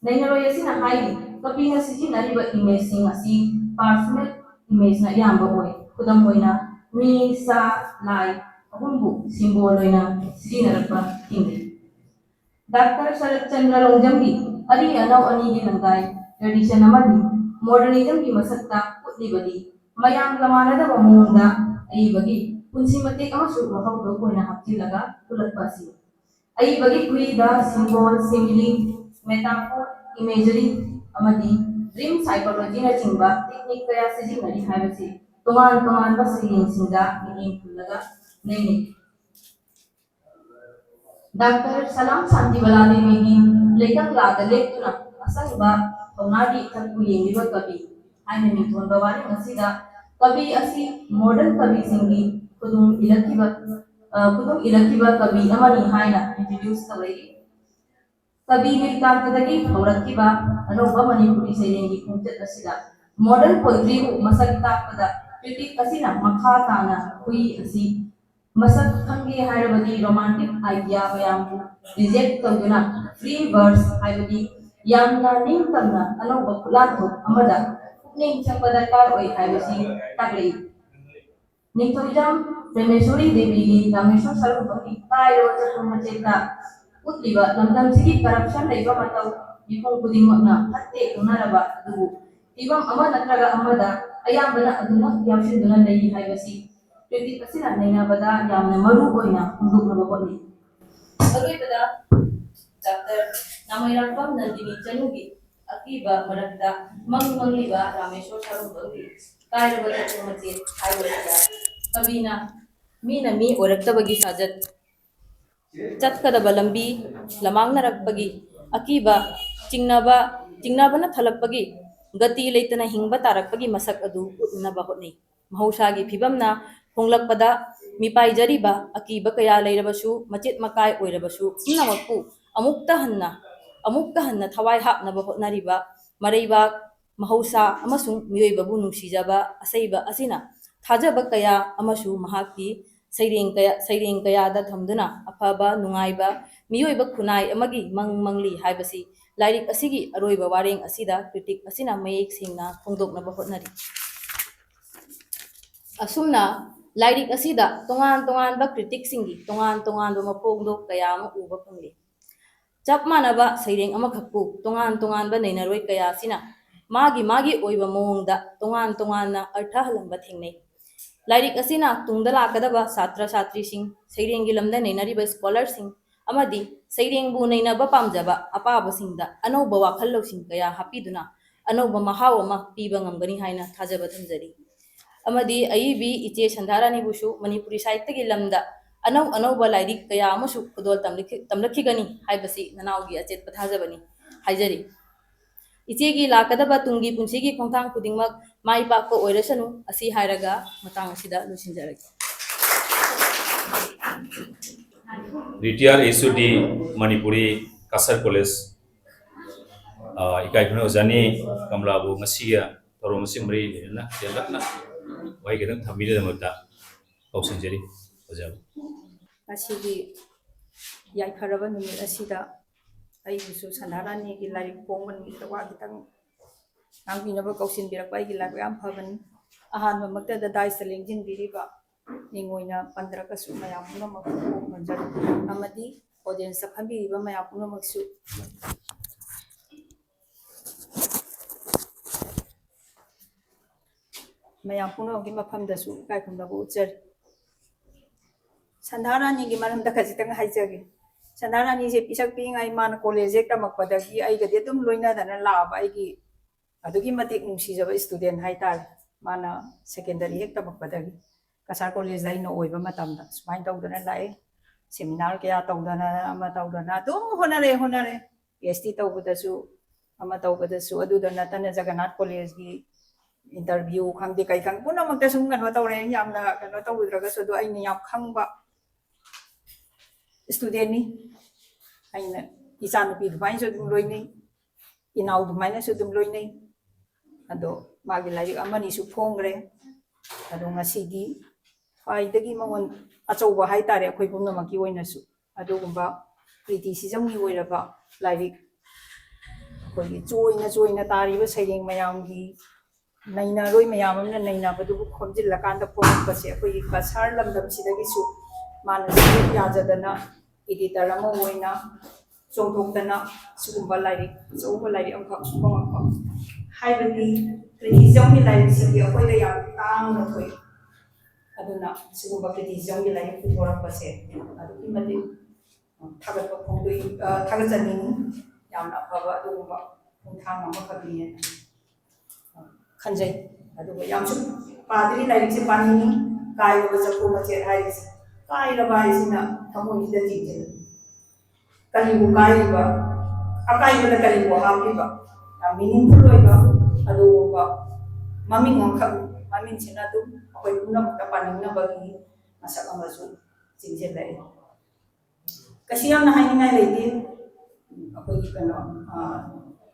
ꯅꯩꯅꯔꯣꯏ ꯑꯁꯤꯅ ꯍꯥꯏꯔꯤ, ꯀꯕꯤꯅ ꯁꯤꯖꯤꯟꯅꯔꯤꯕ imageꯁꯤꯡ ꯑꯁꯤ personal imageꯅ ꯑꯌꯥꯝꯕ ꯑꯣꯏ꯫ ꯈꯨꯗꯝ ꯑꯣꯏꯅ, ꯃꯤ, ꯁꯥ, ꯂꯥꯏ ꯑꯍꯨꯝꯕꯨ symbol ꯑꯣꯏꯅ ꯁꯤꯖꯤꯟꯅꯔꯛꯄ ꯊꯦꯡꯅꯩ꯫ ꯗꯥꯛꯇꯔ ꯁꯔꯠ ꯆꯟꯗ꯭ꯔ ꯂꯣꯡꯖꯝꯒꯤ ꯑꯔꯤ ꯑꯅꯧ ꯑꯅꯤꯒꯤ ꯂꯪꯗꯥꯏ tradition ꯑꯃꯗꯤ modernismꯒꯤ ꯃꯁꯛꯇ ꯎꯠꯂꯤꯕꯗꯤ ꯃꯌꯥꯝꯒ ꯃꯥꯟꯅꯗꯕ ꯃꯑꯣꯡꯗ ꯑꯏꯕꯒꯤ ꯄꯨꯟꯁꯤ ꯃꯇꯦꯛ ꯑꯃꯁꯨ ꯋꯥꯍꯧꯗꯣꯛ ꯑꯣꯏꯅ ꯍꯥꯞꯆꯤꯜꯂꯒ ꯎꯠꯂꯛꯄ ꯑꯁꯤꯅꯤ꯫ ꯑꯏꯕꯒꯤ ꯈꯨꯔꯤꯗ symbol, simile, metaphor, imagery ꯑꯃꯗꯤ dream psychologyꯅꯆꯤꯡꯕ technique ꯀꯌꯥ ꯁꯤꯖꯤꯟꯅꯔꯤ ꯍꯥꯏꯕꯁꯤ ꯇꯣꯉꯥꯟ ꯇꯣꯉꯥꯟꯕ ꯁꯩꯔꯦꯡꯁꯤꯡꯗ ꯃꯤꯠꯌꯦꯡ ꯈꯨꯝꯂꯒ ꯅꯩꯅꯩ꯫ ꯗꯥꯛꯇꯔ ꯁꯂꯥꯝ ꯁꯥꯟꯇꯤꯕꯂꯥ ꯗꯦꯕꯤꯒꯤ ꯂꯩꯇꯪꯂꯥꯗ ꯂꯦꯞꯇꯨꯅ ꯑꯁꯪꯕ ꯊꯧꯅꯥꯒꯤ ꯏꯊꯛꯄꯨ ꯌꯦꯡꯂꯤꯕ ꯀꯕꯤ ꯍꯥꯏꯅ ꯃꯤꯡꯊꯣꯟꯕ ꯋꯥꯔꯦꯡ ꯑꯁꯤꯗ ꯀꯕꯤ ꯑꯁꯤ modern ꯀꯕꯤꯁꯤꯡꯒꯤ ꯈꯨꯗꯨꯝ ꯏꯂꯛꯈꯤꯕ, ꯑ, ꯈꯨꯗꯨꯝ ꯏꯂꯛꯈꯤꯕ ꯀꯕꯤ ꯑꯃꯅꯤ ꯍꯥꯏꯅ introduce ꯇꯧꯔꯛꯏ꯫ ꯀꯕꯤ ꯅꯤꯜꯀꯥꯟꯇꯗꯒꯤ ꯍꯧꯔꯛꯈꯤꯕ ꯑꯅꯧꯕ ꯃꯅꯤꯄꯨꯔꯤ ꯁꯩꯔꯦꯡꯒꯤ ꯈꯣꯡꯆꯠ ꯑꯁꯤꯗ modern poetryꯕꯨ ꯃꯁꯛ ꯇꯥꯛꯄꯗ critic ꯑꯁꯤꯅ ꯃꯈꯥ ꯇꯥꯅ ꯈꯨꯏ ꯑꯁꯤ ꯃꯁꯛ ꯈꯪꯒꯦ ꯍꯥꯏꯔꯕꯗꯤ romantic idea ꯃꯌꯥꯝꯕꯨ reject ꯇꯧꯗꯨꯅ free verse ꯍꯥꯏꯕꯗꯤ ꯌꯥꯝꯅ ꯅꯤꯡꯇꯝꯅ ꯑꯅꯧꯕ ꯈꯨꯠꯂꯥꯟꯊꯣꯛ ꯑꯃꯗ ꯄꯨꯛꯅꯤꯡ ꯆꯪꯕ ꯗꯔꯀꯥꯔ ꯑꯣꯏ ꯍꯥꯏꯕꯁꯤ ꯇꯥꯛꯂꯛꯏ꯫ ꯅꯤꯡꯊꯧꯖꯝ ꯄ꯭ꯔꯦꯃꯦꯁꯣꯔꯤ ꯗꯦꯕꯤꯒꯤ ꯔꯥꯃꯦꯁꯣꯔ ꯁꯥꯔꯨꯡꯕꯝꯒꯤ ꯀꯥꯏꯔꯕ ꯆꯐꯨ ꯃꯆꯦꯠꯇ ꯎꯠꯂꯤꯕ ꯂꯝꯗꯝꯁꯤꯒꯤ corruption ꯂꯩꯕ ꯃꯇꯧ ꯃꯤꯄꯨꯝ ꯈꯨꯗꯤꯡꯃꯛꯅ ꯐꯠꯇꯦ ꯈꯪꯅꯔꯕ ꯑꯗꯨꯕꯨ ꯐꯤꯕꯝ ꯑꯃ ꯅꯠꯇ꯭ꯔꯒ ꯑꯃꯗ ꯑꯌꯥꯝꯕꯅ ꯑꯗꯨꯃꯛ ꯌꯥꯎꯁꯤꯟꯗꯨꯅ ꯂꯩꯔꯤ ꯍꯥꯏꯕꯁꯤ critic ꯑꯁꯤꯅ ꯅꯩꯅꯕꯗ ꯌꯥꯝꯅ ꯃꯔꯨ ꯑꯣꯏꯅ ꯐꯣꯡꯗꯣꯛꯅꯕ ꯍꯣꯠꯅꯩ꯫ ꯑꯔꯣꯏꯕꯗ ꯗꯥꯛꯇꯔ ꯅꯥꯃꯩꯔꯥꯛꯄꯝ ꯅꯟꯗꯤꯅꯤ ꯆꯅꯨꯒꯤ ꯑꯀꯤꯕ ꯃꯔꯛꯇ ꯃꯪ ꯃꯪꯂꯤꯕ ꯔꯥꯃꯦꯁꯣꯔ ꯁꯥꯔꯨꯡꯕꯝꯒꯤ ꯀꯥꯏꯔꯕ ꯆꯐꯨ ꯃꯆꯦꯠ ꯍꯥꯏꯕꯁꯤꯗ ꯀꯕꯤꯅ ꯃꯤꯅ ꯃꯤ ꯑꯣꯏꯔꯛꯇꯕꯒꯤ ꯁꯥꯖꯠ ꯆꯠꯀꯗꯕ ꯂꯝꯕꯤ ꯂꯃꯥꯡꯅꯔꯛꯄꯒꯤ ꯑꯀꯤꯕ ꯆꯤꯡꯅꯕ, ꯆꯤꯡꯅꯕꯅ ꯊꯜꯂꯛꯄꯒꯤ ꯒꯇꯤ ꯂꯩꯇꯅ ꯍꯤꯡꯕ ꯇꯥꯔꯛꯄꯒꯤ ꯃꯁꯛ ꯑꯗꯨ ꯎꯠꯅꯕ ꯍꯣꯠꯅꯩ꯫ ꯃꯍꯧꯁꯥꯒꯤ ꯐꯤꯕꯝꯅ ꯍꯣꯡꯂꯛꯄꯗ ꯃꯤꯄꯥꯏꯖꯔꯤꯕ ꯑꯀꯤꯕ ꯀꯌꯥ ꯂꯩꯔꯕꯁꯨ, ꯃꯆꯦꯠ ꯃꯀꯥꯏ ꯑꯣꯏꯔꯕꯁꯨ, ꯄꯨꯝꯅꯃꯛꯄꯨ ꯑꯃꯨꯛꯇ ꯍꯟꯅ ꯑꯃꯨꯛꯀ ꯍꯟꯅ ꯊꯋꯥꯏ ꯍꯥꯞꯅꯕ ꯍꯣꯠꯅꯔꯤꯕ ꯃꯔꯩꯕꯥꯛ, ꯃꯍꯧꯁꯥ ꯑꯃꯁꯨꯡ ꯃꯤꯑꯣꯏꯕꯕꯨ ꯅꯨꯡꯁꯤꯖꯕ ꯑꯁꯩꯕ ꯑꯁꯤꯅ ꯊꯥꯖꯕ ꯀꯌꯥ ꯑꯃꯁꯨ ꯃꯍꯥꯛꯀꯤ ꯁꯩꯔꯦꯡ ꯀꯌꯥ, ꯁꯩꯔꯦꯡ ꯀꯌꯥꯗ ꯊꯝꯗꯨꯅ ꯑꯐꯕ, ꯅꯨꯡꯉꯥꯏꯕ ꯃꯤꯑꯣꯏꯕ ꯈꯨꯟꯅꯥꯏ ꯑꯃꯒꯤ ꯃꯪ ꯃꯪꯂꯤ ꯍꯥꯏꯕꯁꯤ ꯂꯥꯏꯔꯤꯛ ꯑꯁꯤꯒꯤ ꯑꯔꯣꯏꯕ ꯋꯥꯔꯦꯡ ꯑꯁꯤꯗ critic ꯑꯁꯤꯅ ꯃꯌꯦꯛ ꯁꯦꯡꯅ ꯐꯣꯡꯗꯣꯛꯅꯕ ꯍꯣꯠꯅꯔꯤ꯫ ꯑꯁꯨꯝꯅ ꯂꯥꯏꯔꯤꯛ ꯑꯁꯤꯗ ꯇꯣꯉꯥꯟ ꯇꯣꯉꯥꯟꯕ criticꯁꯤꯡꯒꯤ ꯇꯣꯉꯥꯟ ꯇꯣꯉꯥꯟꯕ ꯃꯄꯣꯛꯗꯣ ꯀꯌꯥ ꯑꯃ ꯎꯕ ꯐꯪꯂꯤ꯫ ꯆꯞ ꯃꯥꯟꯅꯕ ꯁꯩꯔꯦꯡ ꯑꯃꯈꯛꯄꯨ ꯇꯣꯉꯥꯟ ꯇꯣꯉꯥꯟꯕ ꯅꯩꯅꯔꯣꯏ ꯀꯌꯥ ꯑꯁꯤꯅ ꯃꯥꯒꯤ ꯃꯥꯒꯤ ꯑꯣꯏꯕ ꯃꯑꯣꯡꯗ ꯇꯣꯉꯥꯟ ꯇꯣꯉꯥꯟꯅ ꯑꯔꯊ ꯍꯜꯂꯝꯕ ꯊꯦꯡꯅꯩ꯫ ꯂꯥꯏꯔꯤꯛ ꯑꯁꯤꯅ ꯇꯨꯡꯗ ꯂꯥꯛꯀꯗꯕ ꯁꯥꯇ꯭ꯔ ꯁꯥꯇ꯭ꯔꯤꯁꯤꯡ, ꯁꯩꯔꯦꯡꯒꯤ ꯂꯝꯗ ꯅꯩꯅꯔꯤꯕ scholarꯁꯤꯡ ꯑꯃꯗꯤ ꯁꯩꯔꯦꯡꯕꯨ ꯅꯩꯅꯕ ꯄꯥꯝꯖꯕ ꯑꯄꯥꯕꯁꯤꯡꯗ ꯑꯅꯧꯕ ꯋꯥꯈꯜ ꯂꯧꯁꯤꯡ ꯀꯌꯥ ꯍꯥꯞꯄꯤꯗꯨꯅ ꯑꯅꯧꯕ ꯃꯍꯥꯎ ꯑꯃ ꯄꯤꯕ ꯉꯝꯒꯅꯤ ꯍꯥꯏꯅ ꯊꯥꯖꯕ ꯊꯝꯖꯔꯤ꯫ ꯑꯃꯗꯤ ꯑꯏꯕꯤ ꯏꯆꯦ ꯁꯟꯙꯥꯔꯥꯅꯤꯕꯨꯁꯨ ꯃꯅꯤꯄꯨꯔꯤ ꯁꯥꯍꯤꯇ꯭ꯌꯒꯤ ꯂꯝꯗ ꯑꯅꯧ ꯑꯅꯧꯕ ꯂꯥꯏꯔꯤꯛ ꯀꯌꯥ ꯑꯃꯁꯨ ꯈꯨꯗꯣꯜ ꯇꯝꯂꯛꯈꯤ-, ꯇꯝꯂꯛꯈꯤꯒꯅꯤ ꯍꯥꯏꯕꯁꯤ ꯅꯅꯥꯎꯒꯤ ꯑꯆꯦꯠꯄ ꯊꯥꯖꯕꯅꯤ ꯍꯥꯏꯖꯔꯤ꯫ ꯏꯆꯦꯒꯤ ꯂꯥꯛꯀꯗꯕ ꯇꯨꯡꯒꯤ ꯄꯨꯟꯁꯤꯒꯤ ꯈꯣꯡꯊꯥꯡ ꯈꯨꯗꯤꯡꯃꯛ ꯃꯥꯏ ꯄꯥꯛꯄ ꯑꯣꯏꯔꯁꯅꯨ꯫ ꯑꯁꯤ ꯍꯥꯏꯔꯒ ꯃꯇꯥꯡ ꯑꯁꯤꯗ ꯂꯣꯏꯁꯤꯟꯖꯔꯒꯦ꯫ Retired H O D Manipuri Cachar college, ꯑ, ꯏꯀꯥꯏ ꯈꯨꯝꯅꯩ ꯑꯣꯖꯥꯅꯤ ꯀꯃꯂꯥꯕꯨ ꯉꯁꯤꯒꯤ ꯊꯧꯔꯝ ꯑꯁꯤ ꯃꯔꯤ ꯂꯩꯅꯅ ꯇꯦꯜꯂꯞꯅ ꯋꯥꯍꯩ ꯈꯤꯇꯪ ꯊꯝꯕꯤꯅꯕꯒꯤꯗꯃꯛꯇ ꯀꯧꯁꯤꯟꯖꯔꯤ ꯑꯣꯖꯥꯕꯨ꯫ ꯉꯁꯤꯒꯤ ꯌꯥꯏꯐꯔꯕ ꯅꯨꯃꯤꯠ ꯑꯁꯤꯗ ꯑꯩꯕꯨꯁꯨ ꯁꯟꯙꯥꯔꯥꯅꯤꯒꯤ ꯂꯥꯏꯔꯤꯛ ꯐꯣꯡꯕ ꯅꯨꯃꯤꯠꯇ ꯋꯥ ꯈꯤꯇꯪ ꯉꯥꯡꯕꯤꯅꯕ ꯀꯧꯁꯤꯟꯕꯤꯔꯛꯄ ꯑꯩꯒꯤ ꯂꯥꯏꯕꯛ ꯌꯥꯝ ꯐꯕꯅꯤ꯫ ꯑꯍꯥꯟꯕꯃꯛꯇꯗ dais ꯇ ꯂꯦꯡꯁꯤꯟꯕꯤꯔꯤꯕ ꯃꯤꯡ ꯑꯣꯏꯅ ꯄꯟꯗ꯭ꯔꯒꯁꯨ ꯃꯌꯥꯝ ꯄꯨꯝꯅꯃꯛꯄꯨ ꯈꯨꯔꯨꯝꯖꯔꯤ ꯑꯃꯗꯤ audience ꯇ ꯐꯝꯕꯤꯔꯤꯕ ꯃꯌꯥꯝ ꯄꯨꯝꯅꯃꯛꯁꯨ ꯃꯌꯥꯝ ꯄꯨꯝꯅꯃꯛꯀꯤ ꯃꯐꯝꯗꯁꯨ ꯏꯀꯥꯏ ꯈꯨꯝꯅꯕ ꯎꯠꯆꯔꯤ꯫ ꯁꯟꯙꯥꯔꯥꯅꯤꯒꯤ ꯃꯔꯝꯗ ꯈꯖꯤꯛꯇꯪ ꯍꯥꯏꯖꯒꯦ꯫ ꯁꯟꯙꯥꯔꯥꯅꯤꯁꯦ ꯄꯤꯁꯛ ꯄꯤꯛꯏꯉꯩ ꯃꯥꯅ college ꯍꯦꯛ ꯇꯝꯃꯛꯄꯗꯒꯤ ꯑꯩꯒꯗꯤ ꯑꯗꯨꯝ ꯂꯣꯏꯅꯗꯅ ꯂꯥꯛꯑꯕ ꯑꯩꯒꯤ ꯑꯗꯨꯛꯀꯤ ꯃꯇꯤꯛ ꯅꯨꯡꯁꯤꯖꯕ student ꯍꯥꯏꯇꯥꯔꯦ꯫ ꯃꯥꯅ secondary ꯍꯦꯛ ꯇꯝꯃꯛꯄꯗꯒꯤ ꯀꯁꯥꯔ college ꯇ ꯑꯩꯅ ꯑꯣꯏꯕ ꯃꯇꯝꯗ ꯁꯨꯃꯥꯏꯅ ꯇꯧꯗꯅ ꯂꯥꯛꯑꯦ꯫ Seminar ꯀꯌꯥ ꯇꯧꯗꯅ ꯑꯃ ꯇꯧꯗꯅ ꯑꯗꯨꯝ ꯍꯣꯠꯅꯔꯦ, ꯍꯣꯠꯅꯔꯦ꯫ PhD ꯇꯧꯕꯗꯁꯨ ꯑꯃ ꯇꯧꯕꯗꯁꯨ ꯑꯗꯨꯗ ꯅꯠꯇꯅ ꯖꯒꯟꯅꯥꯊ college ꯀꯤ interview ꯈꯪꯗꯦ ꯀꯩ ꯈꯪꯗꯦ ꯄꯨꯝꯅꯃꯛꯇ ꯁꯨꯝ ꯀꯩꯅꯣ ꯇꯧꯔꯦ꯫ ꯌꯥꯝꯅ ꯀꯩꯅꯣ ꯇꯧꯗ꯭ꯔꯒꯁꯨ ꯑꯗꯣ ꯑꯩꯅ ꯌꯥꯝ ꯈꯪꯕ student ꯅꯤ꯫ ꯑꯩꯅ ꯏꯆꯥꯅꯨꯄꯤ ꯑꯗꯨꯃꯥꯏꯅꯁꯨ ꯑꯗꯨꯝ ꯂꯣꯏꯅꯩ, ꯏꯅꯥꯎ ꯑꯗꯨꯃꯥꯏꯅꯁꯨ ꯑꯗꯨꯝ ꯂꯣꯏꯅꯩ꯫ ꯑꯗꯣ ꯃꯥꯒꯤ ꯂꯥꯏꯔꯤꯛ ꯑꯃꯅꯤꯁꯨ ꯐꯣꯡꯈ꯭ꯔꯦ꯫ ꯑꯗꯣ ꯉꯁꯤꯗꯤ ꯈ꯭ꯋꯥꯏꯗꯒꯤ ꯃꯉꯣꯟ ꯑꯆꯧꯕ ꯍꯥꯏꯇꯥꯔꯦ, ꯑꯩꯈꯣꯏ ꯄꯨꯝꯅꯃꯛꯀꯤ ꯑꯣꯏꯅꯁꯨ ꯑꯗꯨꯒꯨꯝꯕ criticismꯒꯤ ꯑꯣꯏꯔꯕ ꯂꯥꯏꯔꯤꯛ, ꯑꯩꯈꯣꯏꯒꯤ ꯆꯣꯏꯅ ꯆꯣꯏꯅ ꯇꯥꯔꯤꯕ ꯁꯩꯔꯦꯡ ꯃꯌꯥꯝꯒꯤ ꯅꯩꯅꯔꯣꯏ ꯃꯌꯥꯝ ꯑꯃꯅ ꯅꯩꯅꯕꯗꯨꯕꯨ ꯈꯣꯝꯖꯤꯜꯂꯀꯥꯟꯗ ꯐꯣꯡꯉꯛꯄꯁꯦ, ꯑꯩꯈꯣꯏꯒꯤ ꯀꯁꯥꯔ ꯂꯝꯗꯝꯁꯤꯗꯒꯤꯁꯨ ꯃꯥꯅ ꯁꯔꯨꯛ ꯌꯥꯖꯗꯅ editor ꯑꯃ ꯑꯣꯏꯅ ꯆꯣꯡꯊꯣꯛꯇꯅ ꯁꯤꯒꯨꯝꯕ ꯂꯥꯏꯔꯤꯛ, ꯑꯆꯧꯕ ꯂꯥꯏꯔꯤꯛ ꯑꯃꯈꯛ ꯐꯣꯡꯉꯛꯄ ꯍꯥꯏꯕꯗꯤ criticismꯒꯤ ꯂꯥꯏꯔꯤꯛꯁꯤꯗꯤ ꯑꯩꯈꯣꯏꯗ ꯌꯥꯝ ꯇꯥꯡꯅ ꯊꯣꯛꯏ꯫ ꯑꯗꯨꯅ ꯁꯤꯒꯨꯝꯕ criticismꯒꯤ ꯂꯥꯏꯔꯤꯛ ꯄꯨꯊꯣꯔꯛꯄꯁꯦ ꯑꯗꯨꯛꯀꯤ ꯃꯇꯤꯛ ꯊꯥꯒꯠꯄ ꯐꯣꯡꯗꯣꯛꯏ, ꯑ, ꯊꯥꯒꯠꯆꯅꯤꯡꯉꯤ꯫ ꯌꯥꯝꯅ ꯑꯐꯕ ꯑꯗꯨꯒꯨꯝꯕ ꯈꯣꯡꯊꯥꯡ ꯑꯃꯈꯛꯅꯤ꯫ ꯈꯟꯖꯩ꯫ ꯑꯗꯨꯒ ꯌꯥꯝꯁꯨ ꯄꯥꯗ꯭ꯔꯤ, ꯂꯥꯏꯔꯤꯛꯁꯦ ꯄꯥꯅꯤꯡꯉꯤ꯫ ꯀꯥꯏꯔꯕ ꯆꯐꯨ ꯃꯆꯦꯠ ꯍꯥꯏꯔꯤꯁꯦ, ꯀꯥꯏꯔꯕ ꯍꯥꯏꯁꯤꯅ ꯊꯃꯣꯏꯁꯤꯗ ꯆꯤꯡꯁꯤꯜꯂꯤ꯫ ꯀꯔꯤꯕꯨ ꯀꯥꯏꯔꯤꯕ? ꯑꯀꯥꯏꯕꯗ ꯀꯔꯤꯕꯨ ꯍꯥꯞꯂꯤꯕ? ꯌꯥꯝ meaningful ꯑꯣꯏꯕ ꯑꯗꯨꯒꯨꯝꯕ ꯃꯃꯤꯡ ꯑꯃꯈꯛ, ꯃꯃꯤꯡꯁꯤꯅ ꯑꯗꯨꯝ ꯑꯩꯈꯣꯏ ꯄꯨꯝꯅꯃꯛꯇ ꯄꯥꯅꯤꯡꯅꯕꯒꯤ ꯃꯁꯛ ꯑꯃꯁꯨ ꯆꯤꯡꯁꯤꯜꯂꯛꯏ꯫ ꯀꯩꯁꯨ ꯌꯥꯝꯅ ꯍꯥꯏꯅꯤꯡꯉꯥꯏ ꯂꯩꯇꯦ꯫ ꯑꯩꯈꯣꯏꯒꯤ ꯀꯩꯅꯣ, ꯑ,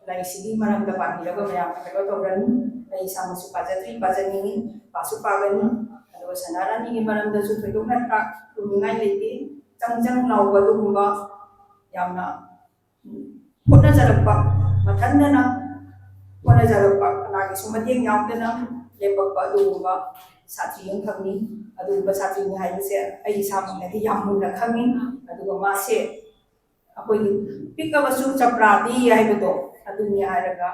ꯂꯥꯏꯔꯤꯛꯁꯤꯒꯤ ꯃꯔꯝꯗ ꯄꯥꯕꯤꯔꯒ ꯃꯌꯥꯝꯅ ꯀꯩꯅꯣ ꯇꯧꯔꯅꯤ꯫ ꯑꯩ ꯏꯁꯥꯃꯛꯁꯨ ꯄꯥꯖꯗ꯭ꯔꯤ, ꯄꯥꯖꯅꯤꯡꯉꯤ, ꯄꯥꯁꯨ ꯄꯥꯒꯅꯤ꯫ ꯑꯗꯨꯒ ꯁꯅꯥꯔꯥꯅꯤꯒꯤ ꯃꯔꯝꯗꯁꯨ ꯊꯣꯏꯗꯣꯛꯅ ꯇꯥꯛꯂꯨꯅꯤꯡꯉꯥꯏ ꯂꯩꯇꯦ꯫ ꯆꯪ ꯆꯪ ꯂꯥꯎꯕ ꯑꯗꯨꯒꯨꯝꯕ ꯌꯥꯝꯅ ꯍꯣꯠꯅꯖꯔꯛꯄ, ꯃꯊꯟꯇꯅ ꯍꯣꯠꯅꯖꯔꯛꯄ, ꯀꯅꯥꯒꯤꯁꯨ ꯃꯇꯦꯡ ꯌꯥꯎꯗꯅ ꯂꯦꯞꯄꯛꯄ ꯑꯗꯨꯒꯨꯝꯕ ꯁꯥꯇ꯭ꯔꯤ ꯑꯃꯈꯛꯅꯤ꯫ ꯑꯗꯨꯒꯨꯝꯕ ꯁꯥꯇ꯭ꯔꯤꯅꯤ ꯍꯥꯏꯕꯁꯦ ꯑꯩ ꯏꯁꯥꯃꯛꯅꯗꯤ ꯌꯥꯝ ꯃꯨꯟꯅ ꯈꯪꯉꯤ꯫ ꯑꯗꯨꯒ ꯃꯥꯁꯦ ꯑꯩꯈꯣꯏꯒꯤ ꯄꯤꯛꯑꯕꯁꯨ ꯆꯄ꯭ꯔꯥꯗꯤ ꯍꯥꯏꯕꯗꯣ ꯑꯗꯨꯅꯤ ꯍꯥꯏꯔꯒ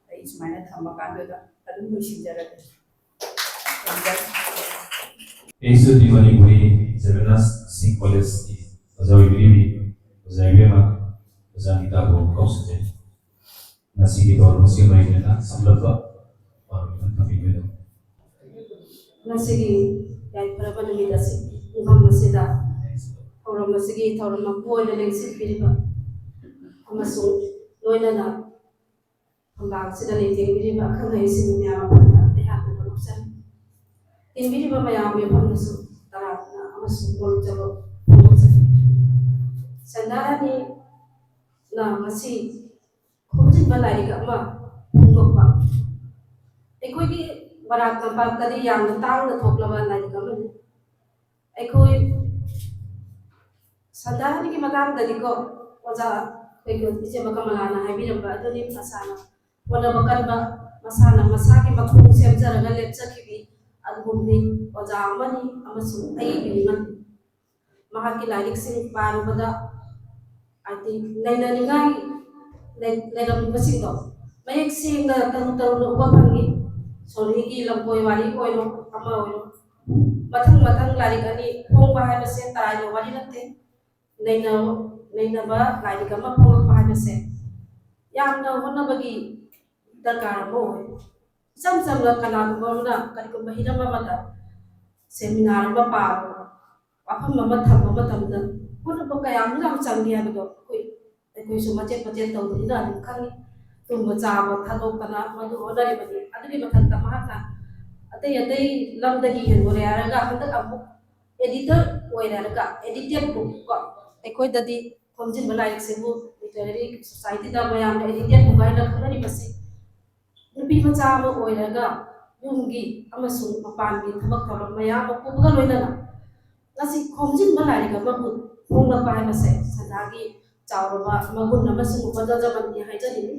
ꯑꯩ ꯁꯨꯃꯥꯏꯅ ꯊꯝꯃꯀꯥꯟꯗꯨꯗ ꯑꯗꯨꯝ ꯂꯣꯏꯁꯤꯟꯖꯔꯒꯦ꯫ ꯑꯩꯁꯨ ꯗꯤ ꯃꯅꯤꯄꯨꯔꯤ ꯖꯦꯕꯦꯅꯥꯁ ꯁꯤ ꯀꯣꯂꯦꯖꯀꯤ ꯑꯣꯖꯥ ꯑꯣꯏꯕꯤꯔꯤꯕꯤ ꯑꯣꯖꯥ ꯏꯕꯦꯝꯃ, ꯑꯣꯖꯥ ꯅꯤꯇꯥꯕꯨ ꯀꯧꯖꯒꯦ꯫ ꯉꯁꯤꯒꯤ ꯊꯧꯔꯝ ꯑꯁꯤꯒꯤ ꯃꯔꯤ ꯂꯩꯅꯅ ꯁꯝꯂꯞꯄ ꯋꯥꯔꯣꯜ ꯈꯤꯇꯪ ꯊꯝꯕꯤꯕꯤꯔꯝꯃꯨ꯫ ꯉꯁꯤꯒꯤ ꯌꯥꯏꯐꯔꯕ ꯅꯨꯃꯤꯠ ꯑꯁꯤ ꯄꯨꯡꯐꯝ ꯑꯁꯤꯗ ꯊꯧꯔꯝ ꯑꯁꯤꯒꯤ ꯊꯧꯔꯝ ꯃꯄꯨ ꯑꯣꯏꯅ ꯂꯦꯡꯁꯤꯟꯕꯤꯔꯤꯕ ꯑꯃꯁꯨꯡ ꯂꯣꯏꯅꯅ ꯐꯝꯕꯥꯛꯁꯤꯗ ꯂꯩꯇꯦꯡꯕꯤꯔꯤꯕ ꯑꯈꯪ ꯑꯍꯩꯁꯤꯡ ꯃꯌꯥꯝ ꯑꯃꯗ ꯑꯩꯍꯥꯛꯅ ꯅꯣꯛꯆꯔꯤ꯫ ꯇꯤꯟꯕꯤꯔꯤꯕ ꯃꯌꯥꯝ ꯃꯐꯝꯗꯁꯨ ꯇꯔꯥꯝꯅ ꯑꯃꯁꯨꯡ ꯅꯣꯡꯖꯕ ꯐꯣꯡꯗꯣꯛꯆꯔꯤ꯫ ꯁꯟꯗꯥꯔꯥꯅꯤ ꯑꯁꯤ ꯈꯣꯝꯖꯤꯟꯕ ꯂꯥꯏꯔꯤꯛ ꯑꯃ ꯐꯣꯡꯗꯣꯛꯄ꯫ ꯑꯩꯈꯣꯏꯒꯤ ꯃꯔꯥꯛ ꯇꯝꯄꯥꯛꯇꯗꯤ ꯌꯥꯝꯅ ꯇꯥꯡꯅ ꯊꯣꯛꯂꯕ ꯂꯥꯏꯔꯤꯛ ꯑꯃꯅꯤ꯫ ꯑꯩꯈꯣꯏ ꯁꯟꯗꯥꯟꯒꯤ ꯃꯇꯥꯡꯗꯗꯤꯀꯣ, ꯑꯣꯖꯥ, ꯑꯩꯈꯣꯏꯒꯤ ꯏꯆꯦ ꯀꯃꯂꯥꯅ ꯍꯥꯏꯕꯤꯔꯝꯕ ꯑꯗꯨꯅꯤ꯫ ꯃꯁꯥꯅ ꯍꯣꯠꯅꯕ ꯀꯟꯕ, ꯃꯁꯥꯅ ꯃꯁꯥꯒꯤ ꯃꯈꯣꯡ ꯁꯦꯝꯖꯔꯒ ꯂꯦꯞꯆꯈꯤꯕꯤ ꯑꯗꯨꯒꯨꯝꯕꯤ ꯑꯣꯖꯥ ꯑꯃꯅꯤ꯫ ꯑꯃꯁꯨꯡ ꯑꯩꯒꯤ ꯃꯤꯃꯟ ꯃꯍꯥꯛꯀꯤ ꯂꯥꯏꯔꯤꯛꯁꯤꯡ ꯄꯥꯔꯨꯕꯗ, ꯍꯥꯏꯗꯤ, ꯅꯩꯅꯅꯤꯡꯉꯥꯏ ꯂꯩ-, ꯂꯩꯔꯝꯃꯤꯕꯁꯤꯡꯗꯣ ꯃꯌꯦꯛ ꯁꯦꯡꯅ ꯇꯔꯨ ꯇꯔꯨꯅ ꯎꯕ ꯐꯪꯉꯤ꯫ ꯁꯣꯔꯤꯒꯤ ꯂꯝꯀꯣꯏ ꯋꯥꯔꯤ ꯑꯣꯏꯔꯣ, ꯑꯃ ꯑꯣꯏꯔꯣ, ꯃꯊꯪ ꯃꯊꯪ ꯂꯥꯏꯔꯤꯛ ꯑꯅꯤ ꯐꯣꯡꯕ ꯍꯥꯏꯕꯁꯦ ꯇꯔꯥꯏꯕ ꯋꯥꯔꯤ ꯅꯠꯇꯦ꯫ ꯅꯩꯅ-, ꯅꯩꯅꯕ ꯂꯥꯏꯔꯤꯛ ꯑꯃ ꯐꯣꯡꯂꯛꯄ ꯍꯥꯏꯕꯁꯦ ꯌꯥꯝꯅ ꯍꯣꯠꯅꯕꯒꯤ ꯗꯔꯀꯥꯔ ꯑꯃ ꯑꯣꯏ꯫ ꯏꯆꯝ ꯆꯝꯅ ꯀꯅꯥꯒꯨꯝꯕ ꯑꯃꯅ ꯀꯔꯤꯒꯨꯝꯕ ꯍꯤꯔꯝ ꯑꯃꯗ ꯁꯦꯃꯤꯅꯥꯔ ꯑꯃ ꯄꯥꯕ, ꯋꯥꯐꯝ ꯑꯃ ꯊꯝꯕ ꯃꯇꯝꯗ ꯍꯣꯠꯅꯕ ꯀꯌꯥ ꯑꯃ ꯌꯥꯝ ꯆꯪꯉꯤ ꯍꯥꯏꯕꯗꯣ ꯑꯩꯈꯣꯏ, ꯑꯩꯈꯣꯏꯁꯨ ꯃꯆꯦꯠ ꯃꯆꯦꯠ ꯇꯧꯕꯅꯤꯅ ꯑꯗꯨꯝ ꯈꯪꯉꯤ꯫ ꯇꯨꯝꯕ ꯆꯥꯕ ꯊꯥꯗꯣꯛꯇꯅ ꯃꯗꯨ ꯍꯣꯠꯅꯔꯤꯕꯅꯤ꯫ ꯑꯗꯨꯒꯤ ꯃꯊꯛꯇ ꯃꯍꯥꯛꯅ ꯑꯇꯩ ꯑꯇꯩ ꯂꯝꯗꯒꯤ ꯍꯦꯟꯗꯣꯔꯦ ꯍꯥꯏꯔꯒ ꯍꯟꯗꯛ ꯑꯃꯨꯛ ꯑꯦꯗꯤꯇꯔ ꯑꯣꯏꯔꯦ ꯍꯥꯏꯔꯒ, ꯑꯦꯗꯤꯇꯦꯠ ꯕꯨꯛ ꯀꯣ, ꯑꯩꯈꯣꯏꯗꯗꯤ ꯈꯣꯝꯖꯤꯟꯕ ꯂꯥꯏꯔꯤꯛꯁꯤꯕꯨ ꯂꯤꯇꯔꯦꯔꯤ ꯁꯣꯁꯥꯏꯇꯤꯗ ꯃꯌꯥꯝꯅ ꯑꯦꯗꯤꯇꯦꯠ ꯕꯨꯛ ꯍꯥꯏꯅ ꯈꯪꯅꯔꯤꯕꯁꯤ, ꯅꯨꯄꯤ ꯃꯆꯥ ꯑꯃ ꯑꯣꯏꯔꯒ ꯌꯨꯝꯒꯤ ꯑꯃꯁꯨꯡ ꯃꯄꯥꯟꯒꯤ ꯊꯕꯛ ꯊꯧꯔꯝ ꯃꯌꯥꯝ ꯑꯃ ꯄꯨꯕꯒ ꯂꯣꯏꯅꯅ ꯉꯁꯤ ꯈꯣꯝꯖꯤꯟꯕ ꯂꯥꯏꯔꯤꯛ ꯑꯃꯕꯨ ꯐꯣꯡꯂꯛꯄ ꯍꯥꯏꯕꯁꯦ ꯁꯟꯗꯥꯒꯤ ꯆꯥꯎꯔꯕ ꯃꯒꯨꯟ ꯑꯃꯁꯨꯡ ꯍꯣꯠꯅꯖꯃꯟꯅꯤ ꯍꯥꯏꯖꯅꯤꯡꯏ꯫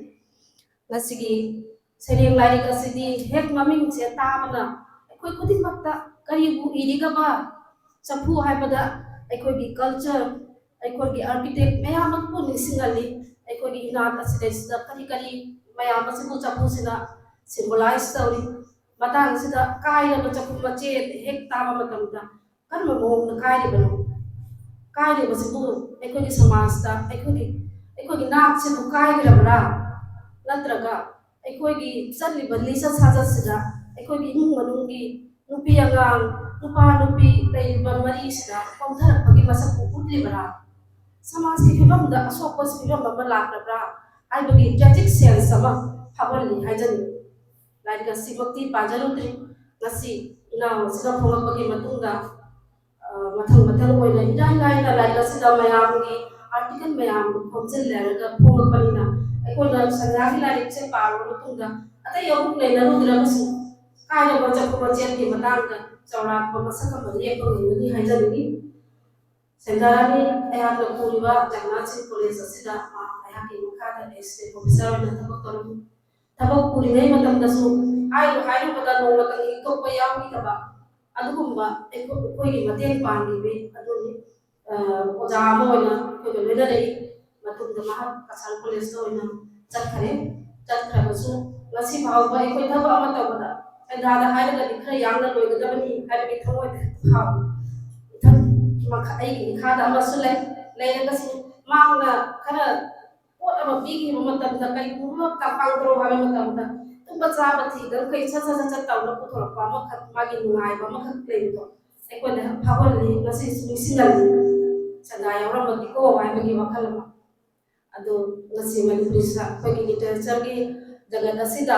ꯉꯁꯤꯒꯤ ꯁꯩꯔꯦꯡ ꯂꯥꯏꯔꯤꯛ ꯑꯁꯤꯗꯤ ꯍꯦꯛ ꯃꯃꯤꯡꯁꯦ ꯇꯥꯕꯅ ꯑꯩꯈꯣꯏ ꯈꯨꯗꯤꯡꯃꯛꯇ ꯀꯔꯤꯕꯨ ꯏꯔꯤꯒꯕ ꯆꯐꯨ ꯍꯥꯏꯕꯗ ꯑꯩꯈꯣꯏꯒꯤ ꯀꯜꯆꯔ, ꯑꯩꯈꯣꯏꯒꯤ ꯑꯥꯔꯀꯤꯇꯦꯛ ꯃꯌꯥꯝ ꯑꯃꯕꯨ ꯅꯤꯡꯁꯤꯡꯍꯜꯂꯤ꯫ ꯑꯩꯈꯣꯏꯒꯤ ꯏꯅꯥꯠ ꯑꯁꯤꯗꯩꯁꯤꯗ ꯀꯔꯤ ꯀꯔꯤ ꯃꯌꯥꯝ ꯑꯁꯤꯕꯨ ꯆꯐꯨꯁꯤꯅ ꯁꯤꯝꯕꯣꯂꯥꯏꯖ ꯇꯧꯔꯤ꯫ ꯃꯇꯥꯡꯁꯤꯗ ꯀꯥꯏꯔꯕ ꯆꯐꯨ ꯃꯆꯦꯠ ꯍꯦꯛ ꯇꯥꯕ ꯃꯇꯝꯗ ꯀꯔꯝꯕ ꯃꯑꯣꯡꯗ ꯀꯥꯏꯔꯤꯕꯅꯣ? ꯀꯥꯏꯔꯤꯕꯁꯤꯕꯨ ꯑꯩꯈꯣꯏꯒꯤ ꯁꯃꯥꯖꯇ, ꯑꯩꯈꯣꯏꯒꯤ, ꯑꯩꯈꯣꯏꯒꯤ ꯅꯥꯠꯁꯤꯕꯨ ꯀꯥꯏꯈ꯭ꯔꯕ꯭ꯔꯥ? ꯅꯠꯇ꯭ꯔꯒ ꯑꯩꯈꯣꯏꯒꯤ ꯆꯠꯂꯤꯕ ꯂꯤꯆꯠ ꯁꯥꯖꯠꯁꯤꯗ ꯑꯩꯈꯣꯏꯒꯤ ꯏꯃꯨꯡ ꯃꯅꯨꯡꯒꯤ ꯅꯨꯄꯤ ꯑꯉꯥꯡ, ꯅꯨꯄꯥ ꯅꯨꯄꯤ ꯂꯩꯔꯤꯕ ꯃꯔꯤꯁꯤꯗ ꯀꯣꯝꯊꯔꯛꯄꯒꯤ ꯃꯁꯛꯄꯨ ꯎꯠꯂꯤꯕꯔꯥ? ꯁꯃꯥꯖꯀꯤ ꯐꯤꯕꯝꯗ ꯑꯁꯣꯛꯄ ꯐꯤꯕꯝ ꯑꯃ ꯂꯥꯛꯂꯕ꯭ꯔꯥ ꯍꯥꯏꯕꯒꯤ tragic sense ꯑꯃ ꯐꯥꯎꯍꯜꯂꯤ ꯍꯥꯏꯖꯅꯤꯡꯏ꯫ ꯂꯥꯏꯔꯤꯛ ꯑꯁꯤꯃꯛꯇꯤ ꯄꯥꯖꯔꯨꯗ꯭ꯔꯤ꯫ ꯉꯁꯤ ꯏꯅꯥꯎ ꯑꯁꯤꯅ ꯐꯣꯡꯂꯛꯄꯒꯤ ꯃꯇꯨꯡꯗ, ꯑ, ꯃꯊꯪ ꯃꯊꯪ ꯑꯣꯏꯅ ꯏꯔꯥꯏ ꯂꯥꯏꯅ ꯂꯥꯏꯔꯤꯛ ꯑꯁꯤꯗ ꯃꯌꯥꯝꯒꯤ ꯑꯥꯔꯇꯤꯀꯜ ꯃꯌꯥꯝ ꯈꯣꯝꯖꯤꯜꯂꯦ ꯍꯥꯏꯔꯒ ꯐꯣꯡꯉꯛꯄꯅꯤꯅ ꯑꯩꯈꯣꯏꯅ ꯁꯦꯟꯗ꯭ꯔꯥꯒꯤ ꯂꯥꯏꯔꯤꯛꯁꯦ ꯄꯥꯔꯕ ꯃꯇꯨꯡꯗ ꯑꯇꯩ ꯑꯃꯨꯛ ꯂꯩꯅꯔꯨꯗ꯭ꯔꯒꯁꯨ ꯀꯥꯏꯔꯕ ꯆꯠꯄ ꯃꯆꯦꯠꯀꯤ ꯃꯇꯥꯡꯗ ꯆꯥꯎꯔꯥꯛꯄ ꯃꯁꯛ ꯑꯃ ꯂꯦꯞꯄ ꯉꯝꯒꯅꯤ ꯍꯥꯏꯖꯅꯤꯡꯏ꯫ ꯁꯦꯟꯗ꯭ꯔꯥꯅꯤ ꯑꯩꯍꯥꯛꯅ ꯄꯨꯔꯤꯕ ꯖꯒꯅꯥꯊ ꯁꯤꯡ ꯀꯣꯂꯦꯖ ꯑꯁꯤꯗ ꯃꯍꯥꯛ ꯑꯩꯍꯥꯛꯀꯤ ꯃꯈꯥꯗ ꯑꯦꯁꯤꯁꯇꯦꯟ ꯄ꯭ꯔꯣꯐꯦꯁꯔ ꯑꯣꯏꯅ ꯊꯕꯛ ꯇꯧꯔꯝꯃꯤ꯫ ꯊꯕꯛ ꯄꯨꯔꯤꯉꯩ ꯃꯇꯝꯗꯁꯨ ꯍꯥꯏꯔꯨ ꯍꯥꯏꯔꯨꯕꯗ ꯅꯣꯡꯃꯇ ꯏꯊꯣꯛꯄ ꯌꯥꯎꯈꯤꯗꯕ ꯑꯗꯨꯒꯨꯝꯕ ꯑꯩꯈꯣꯏ- ꯑꯩꯈꯣꯏꯒꯤ ꯃꯇꯦꯡ ꯄꯥꯡꯕꯤꯕ ꯑꯗꯨꯅꯤ꯫ ꯑ, ꯑꯣꯖꯥ ꯑꯃ ꯑꯣꯏꯅ ꯑꯩꯈꯣꯏꯒ ꯂꯣꯏꯅꯔꯛꯏ꯫ ꯃꯇꯨꯡꯗ ꯃꯍꯥꯛ ꯀꯁꯥꯔ ꯀꯣꯂꯦꯖꯇ ꯑꯣꯏꯅ ꯆꯠꯈ꯭ꯔꯦ꯫ ꯆꯠꯈ꯭ꯔꯕꯁꯨ ꯉꯁꯤ ꯐꯥꯎꯕ ꯑꯩꯈꯣꯏ ꯊꯕꯛ ꯑꯃ ꯇꯧꯕꯗ ꯁꯦꯟꯗ꯭ꯔꯥꯗ ꯍꯥꯏꯔꯒꯗꯤ ꯈꯔ ꯌꯥꯡꯅ ꯂꯣꯏꯒꯗꯕꯅꯤ ꯍꯥꯏꯕꯒꯤ ꯊꯃꯣꯏꯗ ꯐꯥꯎꯏ꯫ ꯏꯊꯛ ꯃꯈꯥ- ꯑꯩꯒꯤ ꯏꯈꯥꯗ ꯑꯃꯁꯨ ꯂꯩ꯫ ꯂꯩꯔꯒꯁꯨ ꯃꯍꯥꯛꯅ ꯈꯔ ꯄꯣꯠ ꯑꯃ ꯄꯤꯈꯤꯕ ꯃꯇꯝꯗ ꯀꯔꯤꯒꯨꯝꯕ ꯇꯝꯄꯥꯛꯇꯔꯣ ꯍꯥꯏꯕ ꯃꯇꯝꯗ ꯇꯨꯝꯕ ꯆꯥꯕ ꯊꯤꯗꯅ ꯀꯩ ꯁꯠ ꯁꯠ ꯁꯠ ꯁꯠ ꯇꯧꯅ ꯄꯨꯊꯣꯔꯛꯄ ꯑꯃꯈꯛ, ꯃꯥꯒꯤ ꯅꯨꯡꯉꯥꯏꯕ ꯑꯃꯈꯛ ꯂꯩꯕꯗꯣ ꯑꯩꯈꯣꯏꯗ ꯐꯥꯎꯍꯜꯂꯤ꯫ ꯉꯁꯤꯁꯨ ꯅꯤꯡꯁꯤꯡꯍꯜꯂꯤ꯫ ꯁꯦꯟꯗ꯭ꯔꯥ ꯌꯥꯎꯔꯝꯃꯗꯤꯀꯣ ꯍꯥꯏꯕꯒꯤ ꯋꯥꯈꯜ ꯑꯃ꯫ ꯑꯗꯨ ꯉꯁꯤ ꯃꯅꯤꯄꯨꯔꯤꯁꯤꯗ ꯑꯩꯈꯣꯏꯒꯤ ꯂꯤꯇꯔꯦꯆꯔꯒꯤ ꯖꯒꯠ ꯑꯁꯤꯗ,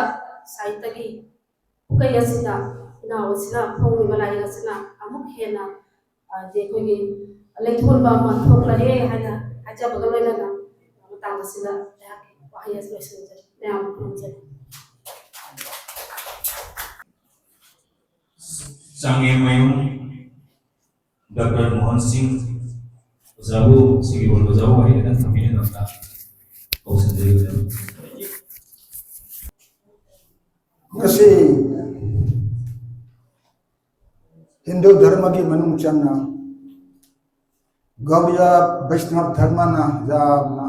ꯁꯥꯍꯤꯇ꯭ꯌꯒꯤ ꯄꯨꯀꯩ ꯑꯁꯤꯗ ꯏꯅꯥꯎ ꯑꯁꯤꯅ ꯐꯣꯡꯂꯤꯕ ꯂꯥꯏꯔꯤꯛ ꯑꯁꯤꯅ ꯑꯃꯨꯛ ꯍꯦꯟꯅ, ꯑ, ꯍꯥꯏꯗꯤ ꯑꯩꯈꯣꯏꯒꯤ ꯂꯩꯊꯣꯟꯕ ꯑꯃ ꯊꯣꯛꯂꯔꯦ ꯍꯥꯏꯅ ꯍꯥꯏꯖꯕꯒ ꯂꯣꯏꯅꯅ ꯃꯇꯥꯡ ꯑꯁꯤꯗ ꯑꯩꯍꯥꯛꯀꯤ ꯋꯥꯍꯩ ꯑꯁꯤ ꯂꯣꯏꯁꯤꯟꯖꯔꯤ꯫ ꯃꯌꯥꯝ ꯈꯨꯔꯨꯝꯖꯔꯤ꯫ ꯆꯥꯡꯌꯦꯡꯃꯌꯨꯝ ꯗꯥꯛꯇꯔ ꯃꯣꯍꯟ ꯁꯤꯡ ꯑꯣꯖꯥꯕꯨ, ꯁꯤꯒꯤ ꯑꯣꯏꯕ ꯑꯣꯖꯥꯕꯨ ꯋꯥꯍꯩ ꯈꯤꯇꯪ ꯊꯝꯕꯤꯅꯕ ꯑꯝꯇ ꯀꯧꯁꯤꯟꯖꯔꯤ ꯑꯣꯖꯥ꯫ ꯉꯁꯤ ꯍꯤꯟꯗꯨ ꯙꯔꯃꯒꯤ ꯃꯅꯨꯡ ꯆꯟꯅ ꯒꯧꯔꯤꯌꯥ ꯕꯩꯁꯅꯕ ꯙꯔꯃꯅ ꯌꯥꯝꯅ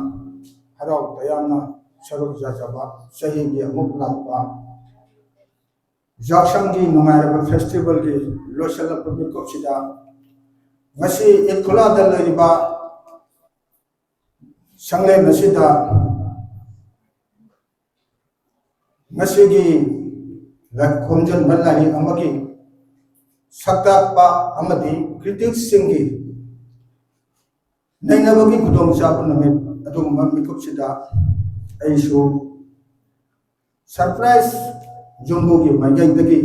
ꯍꯔꯥꯎ ꯇꯌꯥꯝꯅ ꯁꯔꯨꯛ ꯌꯥꯖꯕ ꯆꯍꯤꯒꯤ ꯑꯃꯨꯛ ꯂꯥꯛꯄ ꯌꯥꯎꯁꯪꯒꯤ ꯅꯨꯡꯉꯥꯏꯔꯕ ꯐꯦꯁꯇꯤꯚꯦꯜꯒꯤ ꯂꯣꯏꯁꯤꯜꯂꯛꯄ ꯃꯤꯀꯨꯞꯁꯤꯗ ꯉꯁꯤ ꯏꯠ ꯈꯨꯂꯥꯗ ꯂꯩꯔꯤꯕ ꯁꯪꯂꯦꯟ ꯑꯁꯤꯗ ꯉꯁꯤꯒꯤ ꯂꯥꯏ- ꯈꯣꯝꯖꯤꯟꯕ ꯂꯥꯏꯔꯤꯛ ꯑꯃꯒꯤ ꯁꯛꯇꯥꯛꯄ ꯑꯃꯗꯤ ꯀ꯭ꯔꯤꯇꯤꯛꯁꯁꯤꯡꯒꯤ ꯅꯩꯅꯕꯒꯤ ꯈꯨꯗꯣꯡꯆꯥꯕ ꯅꯨꯃꯤꯠ ꯑꯗꯨꯒꯨꯝꯕ ꯃꯤꯀꯨꯞꯁꯤꯗ ꯑꯩꯁꯨ ꯁꯔꯄ꯭ꯔꯥꯏꯖ ꯌꯨꯝꯕꯨꯒꯤ ꯃꯥꯏꯀꯩꯗꯒꯤ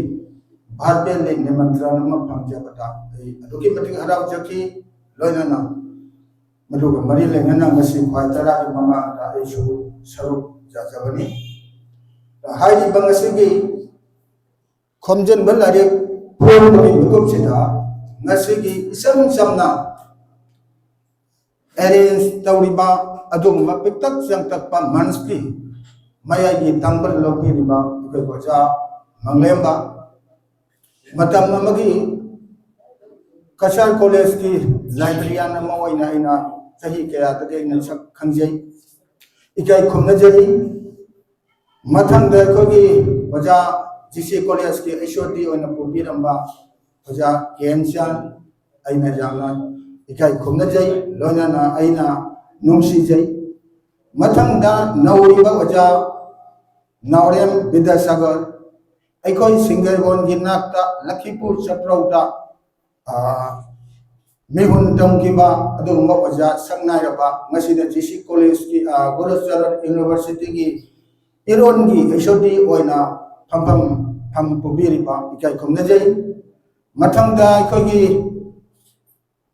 ꯚꯥꯔꯕꯦꯜꯂꯤ ꯅꯤꯃꯟꯇ꯭ꯔꯟ ꯑꯃ ꯐꯪꯖꯕꯗ ꯑꯩ ꯑꯗꯨꯛꯀꯤ ꯃꯇꯤꯛ ꯍꯔꯥꯎꯖꯈꯤ꯫ ꯂꯣꯏꯅꯅ ꯑꯗꯨꯒ ꯃꯔꯤ ꯂꯩꯅꯅ ꯉꯁꯤ ꯈ꯭ꯋꯥꯏ ꯇꯔꯥꯒꯤ ꯃꯃꯥꯡꯗ ꯑꯩꯁꯨ ꯁꯔꯨꯛ ꯌꯥꯖꯕꯅꯤ꯫ ꯍꯥꯏꯔꯤꯕ ꯉꯁꯤꯒꯤ ꯈꯣꯝꯖꯤꯟꯕ ꯂꯥꯏꯔꯤꯛ ꯐꯣꯡꯕꯒꯤ ꯃꯤꯀꯨꯞꯁꯤꯗ ꯉꯁꯤꯒꯤ ꯏꯆꯝ ꯆꯝꯅ ꯑꯦꯔꯦꯟꯖ ꯇꯧꯔꯤꯕ ꯑꯗꯨꯒꯨꯝꯕ ꯄꯤꯛꯇꯛ ꯆꯦꯡꯇꯛꯄ ꯃꯟꯁꯀꯤ ꯃꯌꯥꯏꯒꯤ ꯇꯥꯡꯕꯜ ꯂꯧꯕꯤꯔꯤꯕ ꯑꯩꯈꯣꯏ ꯑꯣꯖꯥ ꯃꯪꯂꯦꯝꯕ, ꯃꯇꯝ ꯑꯃꯒꯤ ꯀꯁꯥꯔ ꯀꯣꯂꯦꯖꯀꯤ ꯂꯥꯏꯕ꯭ꯔꯦꯔꯤꯌꯥꯟ ꯑꯃ ꯑꯣꯏꯅ ꯑꯩꯅ ꯆꯍꯤ ꯀꯌꯥꯗꯒꯤ ꯑꯩꯅ ꯁꯛ ꯈꯪꯖꯩ, ꯏꯀꯥꯏ ꯈꯨꯝꯅꯖꯔꯤ꯫ ꯃꯊꯪꯗ ꯑꯩꯈꯣꯏꯒꯤ ꯑꯣꯖꯥ ꯖꯤ ꯁꯤ ꯀꯣꯂꯦꯖꯀꯤ ꯑꯩꯆ ꯑꯣ ꯗꯤ ꯑꯣꯏꯅ ꯄꯨꯕꯤꯔꯝꯕ ꯑꯣꯖꯥ ꯀꯦ ꯑꯦꯟ ꯆꯥꯟ, ꯑꯩꯅ ꯌꯥꯝꯅ ꯏꯀꯥꯏ ꯈꯨꯝꯅꯖꯩ, ꯂꯣꯏꯅꯅ ꯑꯩꯅ ꯅꯨꯡꯁꯤꯖꯩ꯫ ꯃꯊꯪꯗ ꯅꯧꯔꯤꯕ ꯑꯣꯖꯥ ꯅꯥꯎꯔꯦꯝ ꯕꯤꯗ꯭ꯌꯥꯁꯥꯒꯔ, ꯑꯩꯈꯣꯏ ꯁꯤꯡꯖꯃꯩꯔꯣꯡꯒꯤ ꯅꯥꯛꯇ ꯂꯈꯤꯄꯨꯔ ꯆꯠꯄ꯭ꯔꯧꯗ, ꯑꯥ, ꯃꯤꯍꯨꯟ ꯇꯝꯈꯤꯕ ꯑꯗꯨꯒꯨꯝꯕ ꯑꯣꯖꯥ ꯁꯛ ꯅꯥꯏꯔꯕ, ꯉꯁꯤꯗ ꯖꯤ ꯁꯤ ꯀꯣꯂꯦꯖꯀꯤ, ꯑꯥ, ꯒꯨꯔꯨꯆꯔꯟ ꯌꯨꯅꯤꯚꯔꯁꯤꯇꯤꯒꯤ ꯏꯔꯣꯟꯒꯤ ꯑꯩꯆ ꯑꯣ ꯗꯤ ꯑꯣꯏꯅ ꯐꯝꯐꯝ ꯐꯝ ꯄꯨꯕꯤꯔꯤꯕ ꯏꯀꯥꯏ ꯈꯨꯝꯅꯖꯩ꯫ ꯃꯊꯪꯗ ꯑꯩꯈꯣꯏꯒꯤ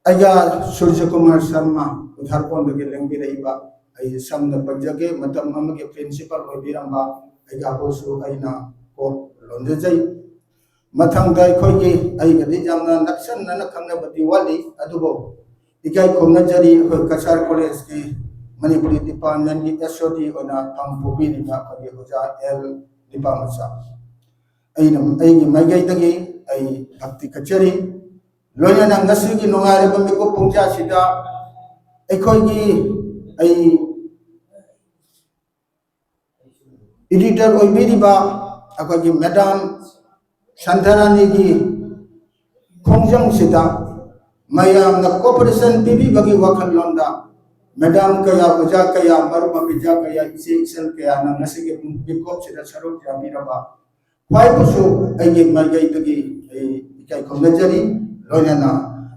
ꯑꯩꯒ ꯁꯨꯔꯖꯀꯨꯃꯥꯔ ꯁꯔꯃ ꯎꯊꯥꯔꯀꯣꯟꯗꯒꯤ ꯂꯦꯡꯕꯤꯔꯛꯏꯕ, ꯑꯩ ꯁꯝꯅ ꯄꯟꯖꯒꯦ, ꯃꯇꯝ ꯑꯃꯒꯤ ꯄ꯭ꯔꯤꯟꯁꯤꯄꯥꯜ ꯑꯣꯏꯕꯤꯔꯝꯕ ꯑꯩꯒꯕꯨꯁꯨ ꯑꯩꯅ ꯀꯣꯛ ꯂꯣꯟꯖꯖꯩ꯫ ꯃꯊꯪꯗ ꯑꯩꯈꯣꯏꯒꯤ, ꯑꯩꯒꯗꯤ ꯌꯥꯝꯅ ꯅꯛꯁꯟꯅꯅ ꯈꯪꯅꯕꯗꯤ ꯋꯥꯠꯂꯤ, ꯑꯗꯨꯕꯨ ꯏꯀꯥꯏ ꯈꯨꯝꯅꯖꯔꯤ, ꯑꯩꯈꯣꯏ ꯀꯁꯥꯔ ꯀꯣꯂꯦꯖꯀꯤ ꯃꯅꯤꯄꯨꯔꯤ ꯗꯤꯄꯥꯔꯠꯃꯦꯟꯒꯤ ꯑꯦꯁ ꯑꯣ ꯗꯤ ꯑꯣꯏꯅ ꯐꯝ ꯄꯨꯕꯤꯔꯤꯕ ꯑꯩꯈꯣꯏꯒꯤ ꯑꯣꯖꯥ ꯑꯦꯜ ꯗꯤꯄꯥꯃꯆꯥ꯫ ꯑꯩꯅ, ꯑꯩꯒꯤ ꯃꯥꯏꯀꯩꯗꯒꯤ ꯑꯩ ꯚꯛꯇꯤ ꯀꯠꯆꯔꯤ꯫ ꯂꯣꯏꯅꯅ ꯉꯁꯤꯒꯤ ꯅꯨꯡꯉꯥꯏꯔꯕ ꯃꯤꯀꯨꯞ ꯄꯨꯡꯖꯥꯁꯤꯗ ꯑꯩꯈꯣꯏꯒꯤ, ꯑꯩ ꯏꯗꯤꯇꯔ ꯑꯣꯏꯕꯤꯔꯤꯕ ꯑꯩꯈꯣꯏꯒꯤ ꯃꯦꯗꯥꯝ ꯁꯟꯙꯔꯥꯅꯤꯒꯤ ꯈꯣꯡꯖꯪꯁꯤꯗ ꯃꯌꯥꯝꯅ ꯀꯣꯑꯣꯄꯔꯦꯁꯟ ꯄꯤꯕꯤꯕꯒꯤ ꯋꯥꯈꯜꯂꯣꯟꯗ ꯃꯦꯗꯥꯝ ꯀꯌꯥ, ꯑꯣꯖꯥ ꯀꯌꯥ, ꯃꯔꯨꯞ ꯃꯄꯤꯖꯥ ꯀꯌꯥ, ꯏꯆꯦ ꯏꯆꯜ ꯀꯌꯥꯅ ꯉꯁꯤꯒꯤ ꯃꯤꯀꯨꯞꯁꯤꯗ ꯁꯔꯨꯛ ꯌꯥꯕꯤꯔꯕ ꯈ꯭ꯋꯥꯏꯕꯨꯁꯨ ꯑꯩꯒꯤ ꯃꯥꯏꯀꯩꯗꯒꯤ ꯑꯩ ꯏꯀꯥꯏ ꯈꯨꯝꯅꯖꯔꯤ, ꯂꯣꯏꯅꯅ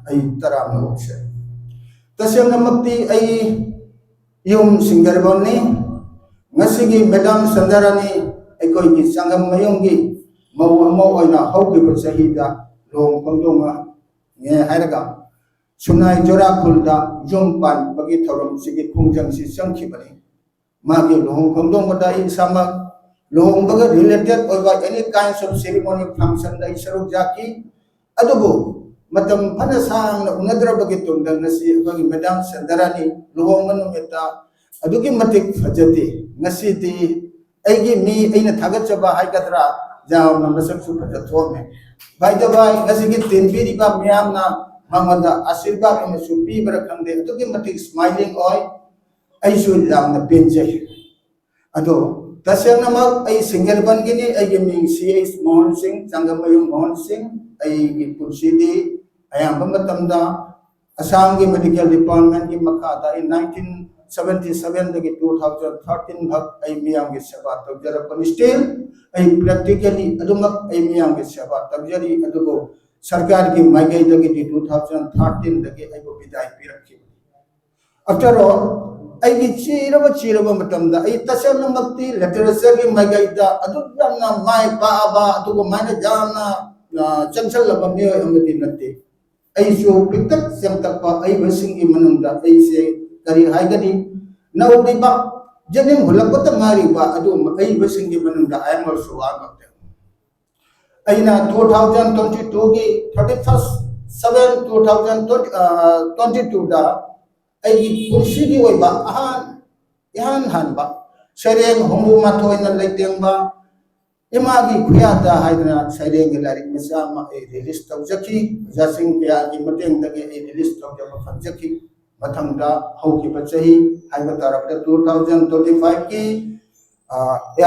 ꯑꯩ ꯇꯔꯥꯝꯅ ꯑꯣꯛꯆꯔꯤ꯫ ꯇꯁꯦꯡꯅꯃꯛꯇꯤ ꯑꯩ ꯌꯨꯝ ꯁꯤꯡꯖꯔꯕꯅꯤ꯫ ꯉꯁꯤꯒꯤ ꯃꯦꯗꯥꯝ ꯁꯟꯙꯔꯥꯅꯤ ꯑꯩꯈꯣꯏꯒꯤ ꯆꯥꯡꯉꯝ ꯃꯌꯨꯝꯒꯤ ꯃꯧ ꯑꯃ ꯑꯣꯏꯅ ꯍꯧꯈꯤꯕ ꯆꯍꯤꯗ ꯂꯨꯍꯣꯡ ꯈꯣꯡꯗꯣꯡꯉꯦ ꯍꯥꯏꯔꯒ ꯁꯨꯅꯥꯏ ꯖꯣꯔꯥꯈꯨꯜꯗ ꯌꯨꯝ ꯄꯥꯟꯕꯒꯤ ꯊꯧꯔꯝꯁꯤꯒꯤ ꯈꯣꯡꯖꯪꯁꯤ ꯆꯪꯈꯤꯕꯅꯤ꯫ ꯃꯥꯒꯤ ꯂꯨꯍꯣꯡ ꯈꯣꯡꯗꯣꯡꯕꯗ ꯑꯩ ꯏꯁꯥꯃꯛ ꯂꯨꯍꯣꯡꯕꯒ related ꯑꯣꯏꯕ any kinds of ceremony functionꯗ ꯑꯩ ꯁꯔꯨꯛ ꯌꯥꯈꯤ꯫ ꯑꯗꯨꯕꯨ ꯃꯇꯝ ꯐꯅ ꯁꯥꯡꯅ ꯎꯅꯗ꯭ꯔꯕꯒꯤ ꯇꯨꯡꯗ ꯉꯁꯤ ꯑꯩꯈꯣꯏꯒꯤ ꯃꯦꯗꯥꯝ ꯁꯟꯗꯔꯥꯅꯤ ꯂꯨꯍꯣꯡꯕ ꯅꯨꯃꯤꯠꯇ ꯑꯗꯨꯛꯀꯤ ꯃꯇꯤꯛ ꯐꯖꯗꯦ꯫ ꯉꯁꯤꯗꯤ ꯑꯩꯒꯤ ꯃꯤ, ꯑꯩꯅ ꯊꯥꯒꯠꯆꯕ ꯍꯥꯏꯒꯗ꯭ꯔꯥ, ꯌꯥꯝꯅ ꯃꯁꯛꯁꯨ ꯐꯖ ꯊꯣꯛꯑꯝꯃꯦ꯫ By the way, ꯉꯁꯤꯒꯤ ꯇꯤꯟꯕꯤꯔꯤꯕ ꯃꯤꯌꯥꯝꯅ ꯃꯉꯣꯟꯗ ꯑꯥꯁꯤꯔꯕꯥꯗ ꯑꯃꯁꯨ ꯄꯤꯕ꯭ꯔꯥ ꯈꯪꯗꯦ, ꯑꯗꯨꯛꯀꯤ ꯃꯇꯤꯛ smiling ꯑꯣꯏ꯫ ꯑꯩꯁꯨ ꯌꯥꯝꯅ ꯄꯦꯟꯖꯩ꯫ ꯑꯗꯣ ꯇꯁꯦꯡꯅꯃꯛ ꯑꯩ ꯁꯤꯡꯒꯦꯜꯕꯟꯒꯤꯅꯤ꯫ ꯑꯩꯒꯤ ꯃꯤꯡ ꯁꯤ ꯑꯩꯆ ꯃꯣꯍꯟ ꯁꯤꯡ, ꯆꯪꯒꯃꯌꯨꯝ ꯃꯣꯍꯟ ꯁꯤꯡ꯫ ꯑꯩꯒꯤ ꯄꯨꯟꯁꯤꯗꯤ ꯑꯌꯥꯝꯕ ꯃꯇꯝꯗ ꯑꯁꯥꯝꯒꯤ medical departmentꯀꯤ ꯃꯈꯥꯗ ꯑꯩ nineteen seventy sevenꯗꯒꯤ two thousand thirteen ꯐꯥꯎ ꯑꯩ ꯃꯤꯌꯥꯝꯒꯤ ꯁꯦꯕꯥ ꯇꯧꯖꯔꯛꯄꯅꯤ꯫ Still ꯑꯩ practically ꯑꯗꯨꯃꯛ ꯑꯩ ꯃꯤꯌꯥꯝꯒꯤ ꯁꯦꯕꯥ ꯇꯧꯖꯔꯤ꯫ ꯑꯗꯨꯕꯨ ꯁꯔꯀꯥꯔꯒꯤ ꯃꯥꯏꯀꯩꯗꯒꯤꯗꯤ two thousand thirteenꯗꯒꯤ ꯑꯩꯕꯨ ꯕꯤꯗꯥꯏ ꯄꯤꯔꯛꯈꯤꯕꯅꯤ꯫ After all, ꯑꯩꯒꯤ ꯆꯤꯔꯕ ꯆꯤꯔꯕ ꯃꯇꯝꯗ ꯑꯩ ꯇꯁꯦꯡꯅꯃꯛꯇꯤ literatureꯒꯤ ꯃꯥꯏꯀꯩꯗ ꯑꯗꯨꯛ ꯌꯥꯝꯅ ꯃꯥꯏ ꯄꯥꯛꯑꯕ ꯑꯗꯨꯒꯃꯥꯏꯅ ꯌꯥꯝꯅ, ꯑ, ꯆꯪꯁꯜꯂꯕ ꯃꯤꯑꯣꯏ ꯑꯃꯗꯤ ꯅꯠꯇꯦ꯫ ꯑꯩꯁꯨ ꯄꯤꯛꯇꯛ ꯆꯦꯝꯇꯛꯄ ꯑꯏꯕꯁꯤꯡꯒꯤ ꯃꯅꯨꯡꯗ ꯑꯩꯁꯦ ꯀꯔꯤ ꯍꯥꯏꯒꯅꯤ, ꯅꯧꯔꯤꯕ ꯖꯅꯤꯡ ꯍꯨꯜꯂꯛꯄꯗ ꯉꯥꯏꯔꯤꯕ ꯑꯗꯨꯒꯨꯝꯕ ꯑꯏꯕꯁꯤꯡꯒꯤ ꯃꯅꯨꯡꯗ I am also one of them꯫ ꯑꯩꯅ two thousand twenty twoꯒꯤ thirty first seven two thousand twenty twenty twoꯗ ꯑꯩꯒꯤ ꯄꯨꯟꯁꯤꯒꯤ ꯑꯣꯏꯕ ꯑꯍꯥꯟ ꯏꯍꯥꯟ ꯍꯥꯟꯕ ꯁꯩꯔꯦꯡ ꯍꯨꯝꯐꯨ ꯃꯥꯊꯣꯏꯅ ꯂꯩꯇꯦꯡꯕ ꯏꯃꯥꯒꯤ ꯈꯨꯌꯥꯗ ꯍꯥꯏꯗꯅ ꯁꯩꯔꯦꯡꯒꯤ ꯂꯥꯏꯔꯤꯛ ꯃꯆꯥ ꯑꯃ ꯑꯩ release ꯇꯧꯖꯈꯤ꯫ ꯑꯣꯖꯥꯁꯤꯡ ꯀꯌꯥꯒꯤ ꯃꯇꯦꯡꯗꯒꯤ ꯑꯩ release ꯇꯧꯖꯕ ꯐꯪꯖꯈꯤ꯫ ꯃꯊꯪꯗ ꯍꯧꯈꯤꯕ ꯆꯍꯤ ꯍꯥꯏꯕ ꯇꯥꯔꯕꯗ two thousand twenty fiveꯀꯤ, ꯑ,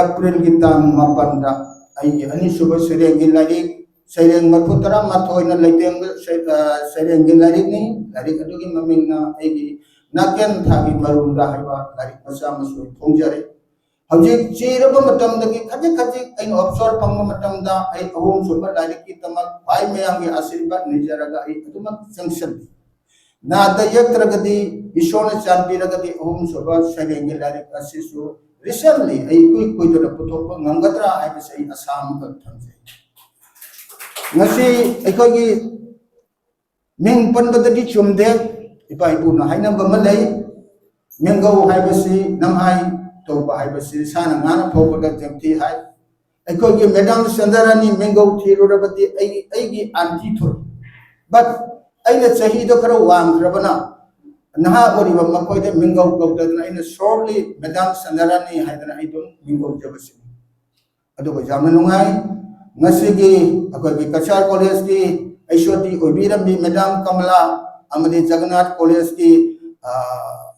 Aprilꯒꯤ ꯇꯥꯡ ꯃꯥꯄꯟꯗ ꯑꯩꯒꯤ ꯑꯅꯤꯁꯨꯕ ꯁꯩꯔꯦꯡꯒꯤ ꯂꯥꯏꯔꯤꯛ, ꯁꯩꯔꯦꯡ ꯃꯔꯐꯨ ꯇꯔꯥ ꯃꯥꯊꯣꯏꯅ ꯂꯩꯇꯦꯡꯕ ꯁꯩ-, ꯑ, ꯁꯩꯔꯦꯡꯒꯤ ꯂꯥꯏꯔꯤꯛꯅꯤ꯫ ꯂꯥꯏꯔꯤꯛ ꯑꯗꯨꯒꯤ ꯃꯃꯤꯡꯅ ꯑꯩꯒꯤ ꯅꯥꯀꯦꯟ ꯊꯥꯒꯤ ꯃꯔꯨꯝꯗ ꯍꯥꯏꯕ ꯂꯥꯏꯔꯤꯛ ꯃꯆꯥ ꯑꯃꯁꯨ ꯑꯩ ꯐꯣꯡꯖꯔꯤ꯫ ꯍꯧꯖꯤꯛ ꯆꯤꯔꯕ ꯃꯇꯝꯗꯒꯤ ꯈꯖꯤꯛ ꯈꯖꯤꯛ ꯑꯩꯅ ꯑꯣꯞꯁꯣꯔ ꯐꯪꯕ ꯃꯇꯝꯗ ꯑꯩ ꯑꯍꯨꯝꯁꯨꯕ ꯂꯥꯏꯔꯤꯛꯀꯤꯗꯃꯛ ꯈ꯭ꯋꯥꯏ ꯃꯌꯥꯝꯒꯤ ꯑꯥꯁꯤꯔꯕꯥꯗ ꯅꯤꯖꯔꯒ ꯑꯩ ꯑꯗꯨꯃꯛ ꯆꯪꯁꯤꯜꯂꯤ꯫ ꯅꯥꯗ ꯌꯦꯛꯇ꯭ꯔꯒꯗꯤ, ꯏꯁꯣꯔꯅ ꯆꯥꯟꯕꯤꯔꯒꯗꯤ ꯑꯍꯨꯝꯁꯨꯕ ꯁꯩꯔꯦꯡꯒꯤ ꯂꯥꯏꯔꯤꯛ ꯑꯁꯤꯁꯨ recently ꯑꯩ ꯏꯀꯨꯏ ꯀꯨꯏꯗꯅ ꯄꯨꯊꯣꯛꯄ ꯉꯝꯒꯗ꯭ꯔꯥ ꯍꯥꯏꯕꯁꯤ ꯑꯩ ꯑꯁꯥ ꯑꯃꯈꯛ ꯊꯝꯖꯩ꯫ ꯉꯁꯤ ꯑꯩꯈꯣꯏꯒꯤ ꯃꯤꯡ ꯄꯟꯕꯗꯗꯤ ꯆꯨꯝꯗꯦ꯫ ꯏꯄꯥ ꯏꯄꯨꯅ ꯍꯥꯏꯅꯕ ꯑꯃ ꯂꯩ, "ꯃꯤꯡꯒꯧ ꯍꯥꯏꯕꯁꯤ ꯅꯝꯍꯥꯏ, ꯇꯧꯕ ꯍꯥꯏꯕꯁꯤ ꯁꯥꯅ ꯉꯥꯅ ꯐꯥꯎꯕꯗ ꯖꯦꯝꯊꯤ" ꯍꯥꯏ꯫ ꯑꯩꯈꯣꯏꯒꯤ ꯃꯦꯗꯥꯝ ꯁꯟꯗꯥꯔꯥꯅꯤ ꯃꯤꯡꯒꯧ ꯊꯤꯔꯨꯔꯕꯗꯤ ꯑꯩ, ꯑꯩꯒꯤ ꯑꯥꯟꯇꯤ ꯊꯣꯛꯏ꯫ But ꯑꯩꯅ ꯆꯍꯤꯗꯣ ꯈꯔ ꯋꯥꯡꯈ꯭ꯔꯕꯅ ꯅꯍꯥ ꯑꯣꯏꯔꯤꯕ ꯃꯈꯣꯏꯗ ꯃꯤꯡꯒꯧ ꯀꯧꯗꯗꯅ ꯑꯩꯅ shortly ꯃꯦꯗꯥꯝ ꯁꯟꯗꯥꯔꯥꯅꯤ ꯍꯥꯏꯗꯅ ꯑꯩ ꯑꯗꯨꯝ ꯃꯤꯡꯒꯧꯖꯕꯁꯤꯅꯤ꯫ ꯑꯗꯨꯒ ꯌꯥꯝꯅ ꯅꯨꯡꯉꯥꯏ, ꯉꯁꯤꯒꯤ ꯑꯩꯈꯣꯏꯒꯤ ꯀꯆꯥꯔ ꯀꯣꯂꯦꯖꯀꯤ H O D ꯑꯣꯏꯕꯤꯔꯝꯃꯤ ꯃꯦꯗꯥꯝ ꯀꯃꯂꯥ, ꯑꯃꯗꯤ ꯖꯒꯟꯅꯥꯊ ꯀꯣꯂꯦꯖꯀꯤ, ꯑ,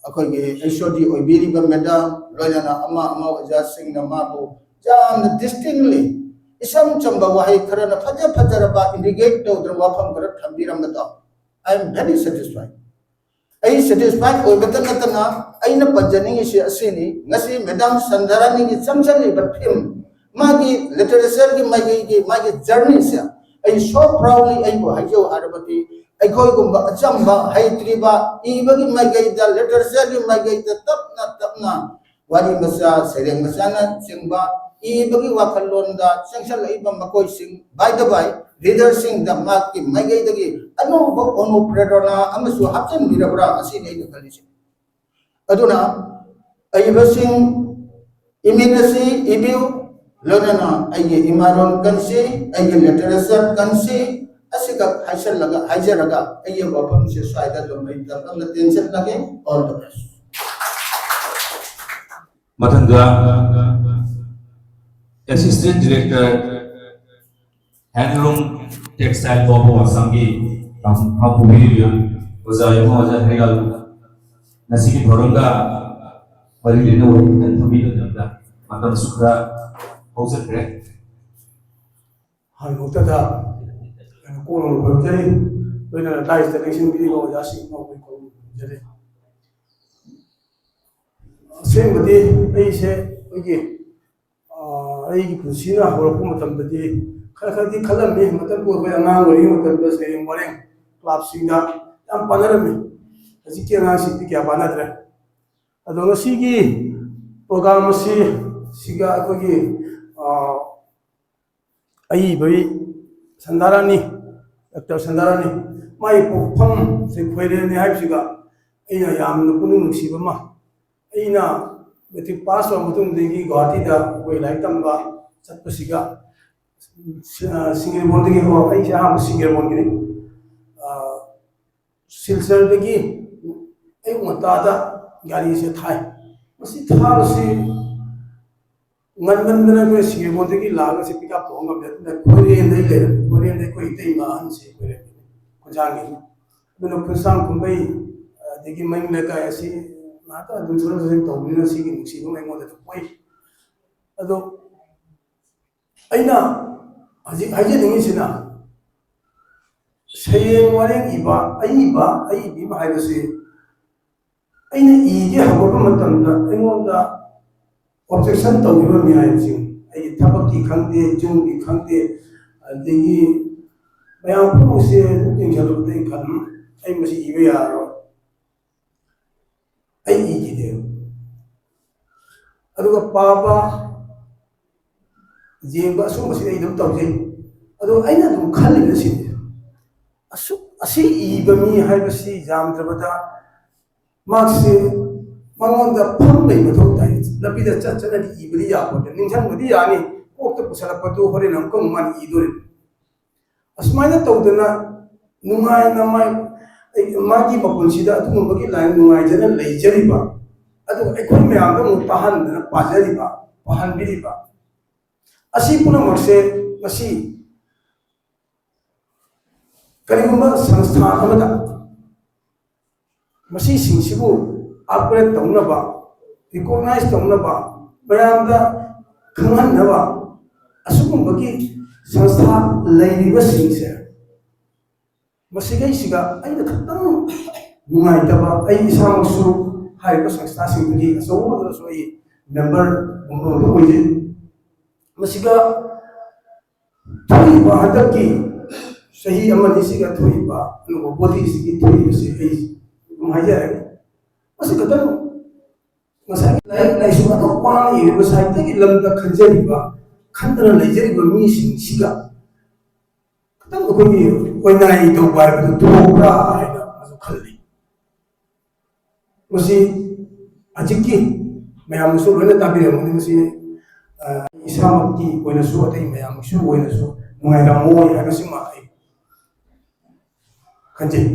ꯑꯩꯈꯣꯏꯒꯤ H O D ꯑꯣꯏꯕꯤꯔꯤꯕ ꯃꯦꯗꯥꯝ, ꯂꯣꯏꯅꯅ ꯑꯃ ꯑꯃ ꯑꯣꯖꯥꯁꯤꯡꯅ ꯃꯥꯕꯨ ꯌꯥꯝꯅ distinctly, ꯏꯆꯝ ꯆꯝꯕ ꯋꯥꯍꯩ ꯈꯔꯅ ꯐꯖ ꯐꯖꯔꯕ indicate ꯇꯧꯗꯅ ꯋꯥꯐꯝ ꯈꯔ ꯊꯝꯕꯤꯔꯝꯕꯗꯣ, I am very satisfied꯫ ꯑꯩ satisfied ꯑꯣꯏꯕꯇ ꯅꯠꯇꯅ ꯑꯩꯅ ꯄꯟꯖꯅꯤꯡꯉꯤꯁꯤ ꯑꯁꯤꯅꯤ, ꯉꯁꯤ ꯃꯦꯗꯥꯝ ꯁꯟꯗꯥꯔꯥꯅꯤꯒꯤ ꯆꯪꯁꯤꯜꯂꯤꯕ theme, ꯃꯥꯒꯤ literatureꯒꯤ ꯃꯥꯏꯀꯩꯒꯤ ꯃꯥꯒꯤ journeyꯁꯦ ꯑꯩ so proudly ꯑꯩꯕꯨ ꯍꯥꯏꯖꯧ ꯍꯥꯏꯔꯕꯗꯤ, ꯑꯩꯈꯣꯏꯒꯨꯝꯕ ꯑꯆꯝꯕ, ꯍꯩꯇ꯭ꯔꯤꯕ, ꯏꯕꯒꯤ ꯃꯥꯏꯀꯩꯗ, literatureꯒꯤ ꯃꯥꯏꯀꯩꯗ ꯇꯞꯅ ꯇꯞꯅ ꯋꯥꯔꯤ ꯃꯆꯥ, ꯁꯩꯔꯦꯡ ꯃꯆꯥꯅꯆꯤꯡꯕ ꯏꯕꯒꯤ ꯋꯥꯈꯜꯂꯣꯟꯗ ꯆꯪꯁꯤꯜꯂꯛꯏꯕ ꯃꯈꯣꯏꯁꯤꯡ, by the by, readerꯁꯤꯡꯗ ꯃꯍꯥꯛꯀꯤ ꯃꯥꯏꯀꯩꯗꯒꯤ ꯑꯅꯧꯕ ꯑꯣꯅꯨꯄ꯭ꯔꯦꯔꯣꯅꯥ ꯑꯃꯁꯨ ꯍꯥꯞꯆꯤꯟꯕꯤꯔꯕ꯭ꯔꯥ, ꯑꯁꯤꯅꯤ ꯑꯩꯅ ꯈꯜꯂꯤꯁꯦ꯫ ꯑꯗꯨꯅ ꯑꯏꯕꯁꯤꯡ, ꯏꯃꯤꯠ ꯑꯁꯤ ꯏꯕꯤꯌꯨ, ꯂꯣꯏꯅꯅ ꯑꯩꯒꯤ ꯏꯃꯥꯂꯣꯟ ꯀꯟꯁꯤ, ꯑꯩꯒꯤ literature ꯀꯟꯁꯤ, ꯑꯁꯤꯈꯛ ꯍꯥꯏꯁꯜꯂꯒ, ꯍꯥꯏꯖꯔꯒ ꯑꯩꯒꯤ ꯋꯥꯐꯝꯁꯦ ꯁ꯭ꯋꯥꯏꯗ ꯑꯗꯨꯝ ꯑꯩ ꯇꯞꯅ ꯇꯦꯟꯁꯤꯜꯂꯒꯦ꯫ All the best꯫ ꯃꯊꯪꯗ Assistant Director, Handloom Textile Board of Assam ꯒꯤ ꯄꯥꯎꯈꯨꯝ ꯄꯤꯕꯤꯔꯤꯕ ꯑꯣꯖꯥ ꯏꯕꯨꯡꯉꯣ ꯑꯣꯖꯥ ꯍꯩꯔꯥꯜ, ꯉꯁꯤꯒꯤ ꯊꯧꯔꯝꯒ ꯃꯔꯤ ꯂꯩꯅꯕ ꯋꯥꯍꯩ ꯈꯤꯇꯪ ꯊꯝꯕꯤꯕꯒꯤꯗꯃꯛꯇ ꯃꯇꯝꯁꯨ ꯈꯔ ꯍꯧꯖꯈ꯭ꯔꯦ꯫ ꯍꯥꯏꯕꯃꯛꯇꯗ ꯀꯣꯛꯅ ꯈꯨꯔꯨꯝꯖꯔꯤ, ꯂꯣꯏꯅꯅ dais ꯇ ꯂꯦꯡꯁꯤꯟꯕꯤꯔꯤꯕ ꯑꯣꯖꯥꯁꯤꯡ ꯃꯈꯣꯏ ꯈꯨꯔꯨꯝꯖꯔꯤ꯫ ꯑꯁꯦꯡꯕꯗꯤ ꯑꯩꯁꯦ ꯑꯩꯈꯣꯏꯒꯤ, ꯑ, ꯑꯩꯒꯤ ꯄꯨꯟꯁꯤꯅ ꯍꯧꯔꯛꯄ ꯃꯇꯝꯗꯗꯤ ꯈꯔ ꯈꯔꯗꯤ ꯈꯜꯂꯝꯃꯤ꯫ ꯃꯇꯝꯗꯨ ꯑꯩꯈꯣꯏ ꯑꯉꯥꯡ ꯑꯣꯏꯔꯤꯉꯩ ꯃꯇꯝꯗ ꯁꯩꯔꯦꯡ ꯋꯥꯔꯦꯡ club ꯁꯤꯡꯗ ꯌꯥꯝ ꯄꯥꯅꯔꯝꯃꯤ꯫ ꯍꯧꯖꯤꯛꯀꯤ ꯑꯉꯥꯡꯁꯤꯡꯗꯤ ꯀꯌꯥ ꯄꯥꯅꯗ꯭ꯔꯦ꯫ ꯑꯗꯣ ꯉꯁꯤꯒꯤ program ꯑꯁꯤ ꯁꯤꯒ ꯑꯩꯈꯣꯏꯒꯤ, ꯑ, ꯑꯏꯕꯒꯤ ꯁꯟꯗꯥꯔꯥꯅꯤ, Doctor ꯁꯟꯗꯥꯔꯥꯅꯤ, ꯃꯥꯒꯤ ꯄꯣꯛꯐꯝꯁꯦ ꯈꯣꯏꯔꯦꯟꯅꯤ ꯍꯥꯏꯕꯁꯤꯒ ꯑꯩꯅ ꯌꯥꯝꯅ ꯄꯨꯛꯅꯤꯡ ꯅꯨꯡꯁꯤꯕ ꯑꯃ, ꯑꯩꯅ ꯃꯦꯇ꯭ꯔꯤꯛ ꯄꯥꯁ ꯇꯧꯔ ꯃꯇꯨꯡꯗꯒꯤ ꯒꯨꯋꯥꯍꯥꯇꯤꯗ ꯑꯩꯈꯣꯏ ꯂꯥꯏꯔꯤꯛ ꯇꯝꯕ ꯆꯠꯄꯁꯤꯒ, ꯁꯤ-, ꯑ, ꯁꯤꯡꯖꯃꯩꯗꯒꯤꯀꯣ, ꯑꯩꯁꯦ ꯑꯍꯥꯟꯕ ꯁꯤꯡꯖꯃꯩꯒꯤꯅꯤ꯫ ꯑ, ꯁꯤꯜꯆꯔꯗꯒꯤ ꯑꯌꯨꯛ ꯉꯟꯇꯥꯗ ꯒꯥꯔꯤꯁꯦ ꯊꯥꯏ꯫ ꯃꯁꯤ ꯊꯥꯕꯁꯤ ꯉꯟꯃꯟꯗꯅ ꯑꯩꯈꯣꯏ ꯁꯤꯡꯖꯃꯩꯗꯒꯤ ꯂꯥꯛꯑꯒ ꯁꯤ ꯄꯤꯛꯑꯞ ꯇꯧꯕ ꯉꯝꯗꯦ꯫ ꯑꯗꯨꯅ ꯈꯣꯏꯔꯦꯟꯗ ꯑꯩ ꯂꯩꯔꯝꯃꯤ꯫ ꯈꯣꯏꯔꯦꯟꯗ ꯑꯩꯈꯣꯏ ꯏꯇꯩꯃ ꯑꯍꯟꯁꯤ ꯈꯣꯏꯔꯦꯟꯒꯤꯅꯤ, ꯈꯣꯟꯁꯥꯡꯒꯤꯅꯤ꯫ ꯑꯗꯨꯅ ꯈꯣꯟꯁꯥꯡ ꯀꯨꯝꯍꯩ, ꯑꯗꯒꯤ ꯃꯅꯤꯡ ꯂꯩꯀꯥꯏ ꯑꯁꯤ ꯉꯥꯏꯍꯥꯛꯇꯪ ꯑꯗꯨꯝ ꯆꯠꯊꯣꯛ ꯆꯠꯁꯤꯟ ꯇꯧꯕꯅꯤꯅ ꯁꯤꯒꯤ ꯅꯨꯡꯁꯤꯕ ꯑꯃ ꯑꯩꯉꯣꯟꯗꯁꯨ ꯄꯣꯛꯏ꯫ ꯑꯗꯣ ꯑꯩꯅ ꯍꯧꯖꯤꯛ ꯍꯥꯏꯖꯅꯤꯡꯉꯤꯁꯤꯅ, ꯁꯩꯔꯦꯡ ꯋꯥꯔꯦꯡ ꯏꯕ, ꯑꯏꯕ, ꯑꯏꯕꯤ ꯑꯃ ꯍꯥꯏꯕꯁꯤ ꯑꯩꯅ ꯏꯒꯦ ꯍꯧꯔꯛꯄ ꯃꯇꯝꯗ ꯑꯩꯉꯣꯟꯗ ꯑꯣꯕꯖꯦꯛꯁꯟ ꯇꯧꯈꯤꯕ ꯃꯌꯥꯝꯁꯤꯡ, ꯑꯩꯒꯤ ꯊꯕꯛꯀꯤ ꯈꯪꯗꯦ, ꯌꯨꯝꯒꯤ ꯈꯪꯗꯦ, ꯑꯗꯒꯤ ꯃꯌꯥꯝ ꯄꯨꯝꯅꯃꯛꯁꯦ ꯑꯗꯨꯝ ꯌꯦꯡꯁꯤꯜꯂꯨꯕꯗ ꯑꯩ ꯈꯟ-, "ꯑꯩ ꯃꯁꯤ ꯏꯕ ꯌꯥꯔꯔꯣꯏ, ꯑꯩ ꯏꯈꯤꯗꯦ"꯫ ꯑꯗꯨꯒ ꯄꯥꯕ, ꯌꯦꯡꯕ, ꯑꯁꯨꯝꯕꯁꯤ ꯑꯩ ꯑꯗꯨꯝ ꯇꯧꯖꯩ꯫ ꯑꯗꯣ ꯑꯩꯅ ꯑꯗꯨꯝ ꯈꯜꯂꯤꯕ ꯁꯤꯅꯤ, ꯑꯁꯨꯛ, ꯑꯁꯤ ꯏꯕ ꯃꯤ ꯍꯥꯏꯕꯁꯤ ꯌꯥꯝꯗ꯭ꯔꯕꯗ ꯃꯍꯥꯛꯁꯤ ꯃꯉꯣꯟꯗ ꯐꯝ ꯂꯩ ꯃꯊꯧ ꯇꯥꯏ꯫ ꯂꯝꯕꯤꯗ ꯆꯠ ꯆꯠꯅꯗꯤ ꯏꯕꯗꯤ ꯌꯥꯄꯣꯠꯇꯦ꯫ ꯅꯤꯡꯁꯤꯡꯕꯗꯤ ꯌꯥꯅꯤ, ꯀꯣꯛꯇ ꯄꯨꯁꯜꯂꯛꯄꯗꯨ ꯍꯣꯔꯦꯟ ꯑꯃꯨꯛꯀ ꯑꯃꯨꯛ ꯃꯥꯅ ꯏꯗꯣꯔꯤꯕꯅꯤ꯫ ꯑꯁꯨꯃꯥꯏꯅ ꯇꯧꯗꯅ ꯅꯨꯡꯉꯥꯏꯅ ꯃꯥꯏ-, ꯃꯥꯒꯤ ꯃꯄꯨꯟꯁꯤꯗ ꯑꯗꯨꯒꯨꯝꯕꯒꯤ ꯂꯥꯏꯟ ꯅꯨꯡꯉꯥꯏꯖꯅ ꯂꯩꯖꯔꯤꯕ, ꯑꯗꯨꯒ ꯑꯩꯈꯣꯏ ꯃꯌꯥꯝꯗ ꯑꯃꯨꯛ ꯄꯥꯍꯟꯗꯅ ꯄꯥꯖꯔꯤꯕ, ꯄꯥꯍꯟꯕꯤꯔꯤꯕ, ꯑꯁꯤ ꯄꯨꯝꯅꯃꯛꯁꯦ ꯉꯁꯤ ꯀꯔꯤꯒꯨꯝꯕ ꯁꯪꯁꯊꯥꯟ ꯑꯃꯗ ꯃꯁꯤꯁꯤꯡꯁꯤꯕꯨ ꯑꯞꯒ꯭ꯔꯦꯗ ꯇꯧꯅꯕ, ꯔꯤꯀꯣꯛꯅꯥꯏꯖ ꯇꯧꯅꯕ, ꯃꯌꯥꯝꯗ ꯈꯪꯍꯟꯅꯕ ꯑꯁꯤꯒꯨꯝꯕꯒꯤ ꯁꯪꯁꯊꯥ ꯂꯩꯔꯤꯕꯁꯤꯡꯁꯦ, ꯃꯁꯤꯈꯩꯁꯤꯒ ꯑꯩꯅ ꯈꯤꯇꯪ ꯅꯨꯡꯉꯥꯏꯇꯕ, ꯑꯩ ꯏꯁꯥꯃꯛꯁꯨ ꯍꯥꯏꯔꯤꯕ ꯁꯪꯁꯊꯥꯁꯤꯡꯗꯨꯒꯤ ꯑꯆꯧꯕ ꯑꯃꯗꯁꯨ ꯑꯩ ꯃꯦꯝꯕꯔꯒꯨꯝꯕ ꯑꯃ ꯑꯣꯏꯖꯩ꯫ ꯃꯁꯤꯒ ꯊꯣꯛꯏꯕ ꯍꯟꯗꯛꯀꯤ ꯆꯍꯤ ꯑꯃꯅꯤꯁꯤꯒ ꯊꯣꯛꯏꯕ ꯑꯅꯧꯕ ꯕꯣꯗꯤꯁꯤꯒꯤ ꯊꯣꯛꯏꯕꯁꯤ ꯑꯩ ꯑꯗꯨꯝ ꯍꯥꯏꯖꯔꯒꯦ꯫ ꯃꯁꯤ ꯈꯛꯇꯪ ꯉꯁꯥꯏꯒꯤ ꯂꯥꯏꯔꯤꯛ ꯂꯥꯏꯁꯨ ꯑꯗꯨꯛ ꯋꯥꯅ ꯏꯔꯤꯕ ꯁꯥꯍꯤꯇ꯭ꯌꯒꯤ ꯂꯝꯗ ꯈꯟꯖꯔꯤꯕ, ꯈꯟꯗꯅ ꯂꯩꯖꯔꯤꯕ ꯃꯤꯁꯤꯡꯁꯤꯒ ꯈꯤꯇꯪ ꯑꯩꯈꯣꯏꯒꯤ ꯑꯣꯏꯅ ꯏꯊꯧ ꯄꯥꯏꯕꯗꯨ ꯊꯣꯛꯄ꯭ꯔꯥ ꯍꯥꯏꯅ ꯑꯃꯁꯨ ꯈꯜꯂꯤ꯫ ꯃꯁꯤ ꯍꯧꯖꯤꯛꯀꯤ ꯃꯌꯥꯝꯅꯁꯨ ꯂꯣꯏꯅ ꯇꯥꯕꯤꯔꯝꯒꯅꯤ꯫ ꯃꯁꯤ, ꯑ, ꯏꯁꯥꯃꯛꯀꯤ ꯑꯣꯏꯅꯁꯨ, ꯑꯇꯩ ꯃꯌꯥꯝꯒꯤꯁꯨ ꯑꯣꯏꯅꯁꯨ ꯅꯨꯡꯉꯥꯏꯔꯝꯃꯣꯏ ꯍꯥꯏꯕꯁꯤꯃ ꯑꯩ ꯈꯟꯖꯩ꯫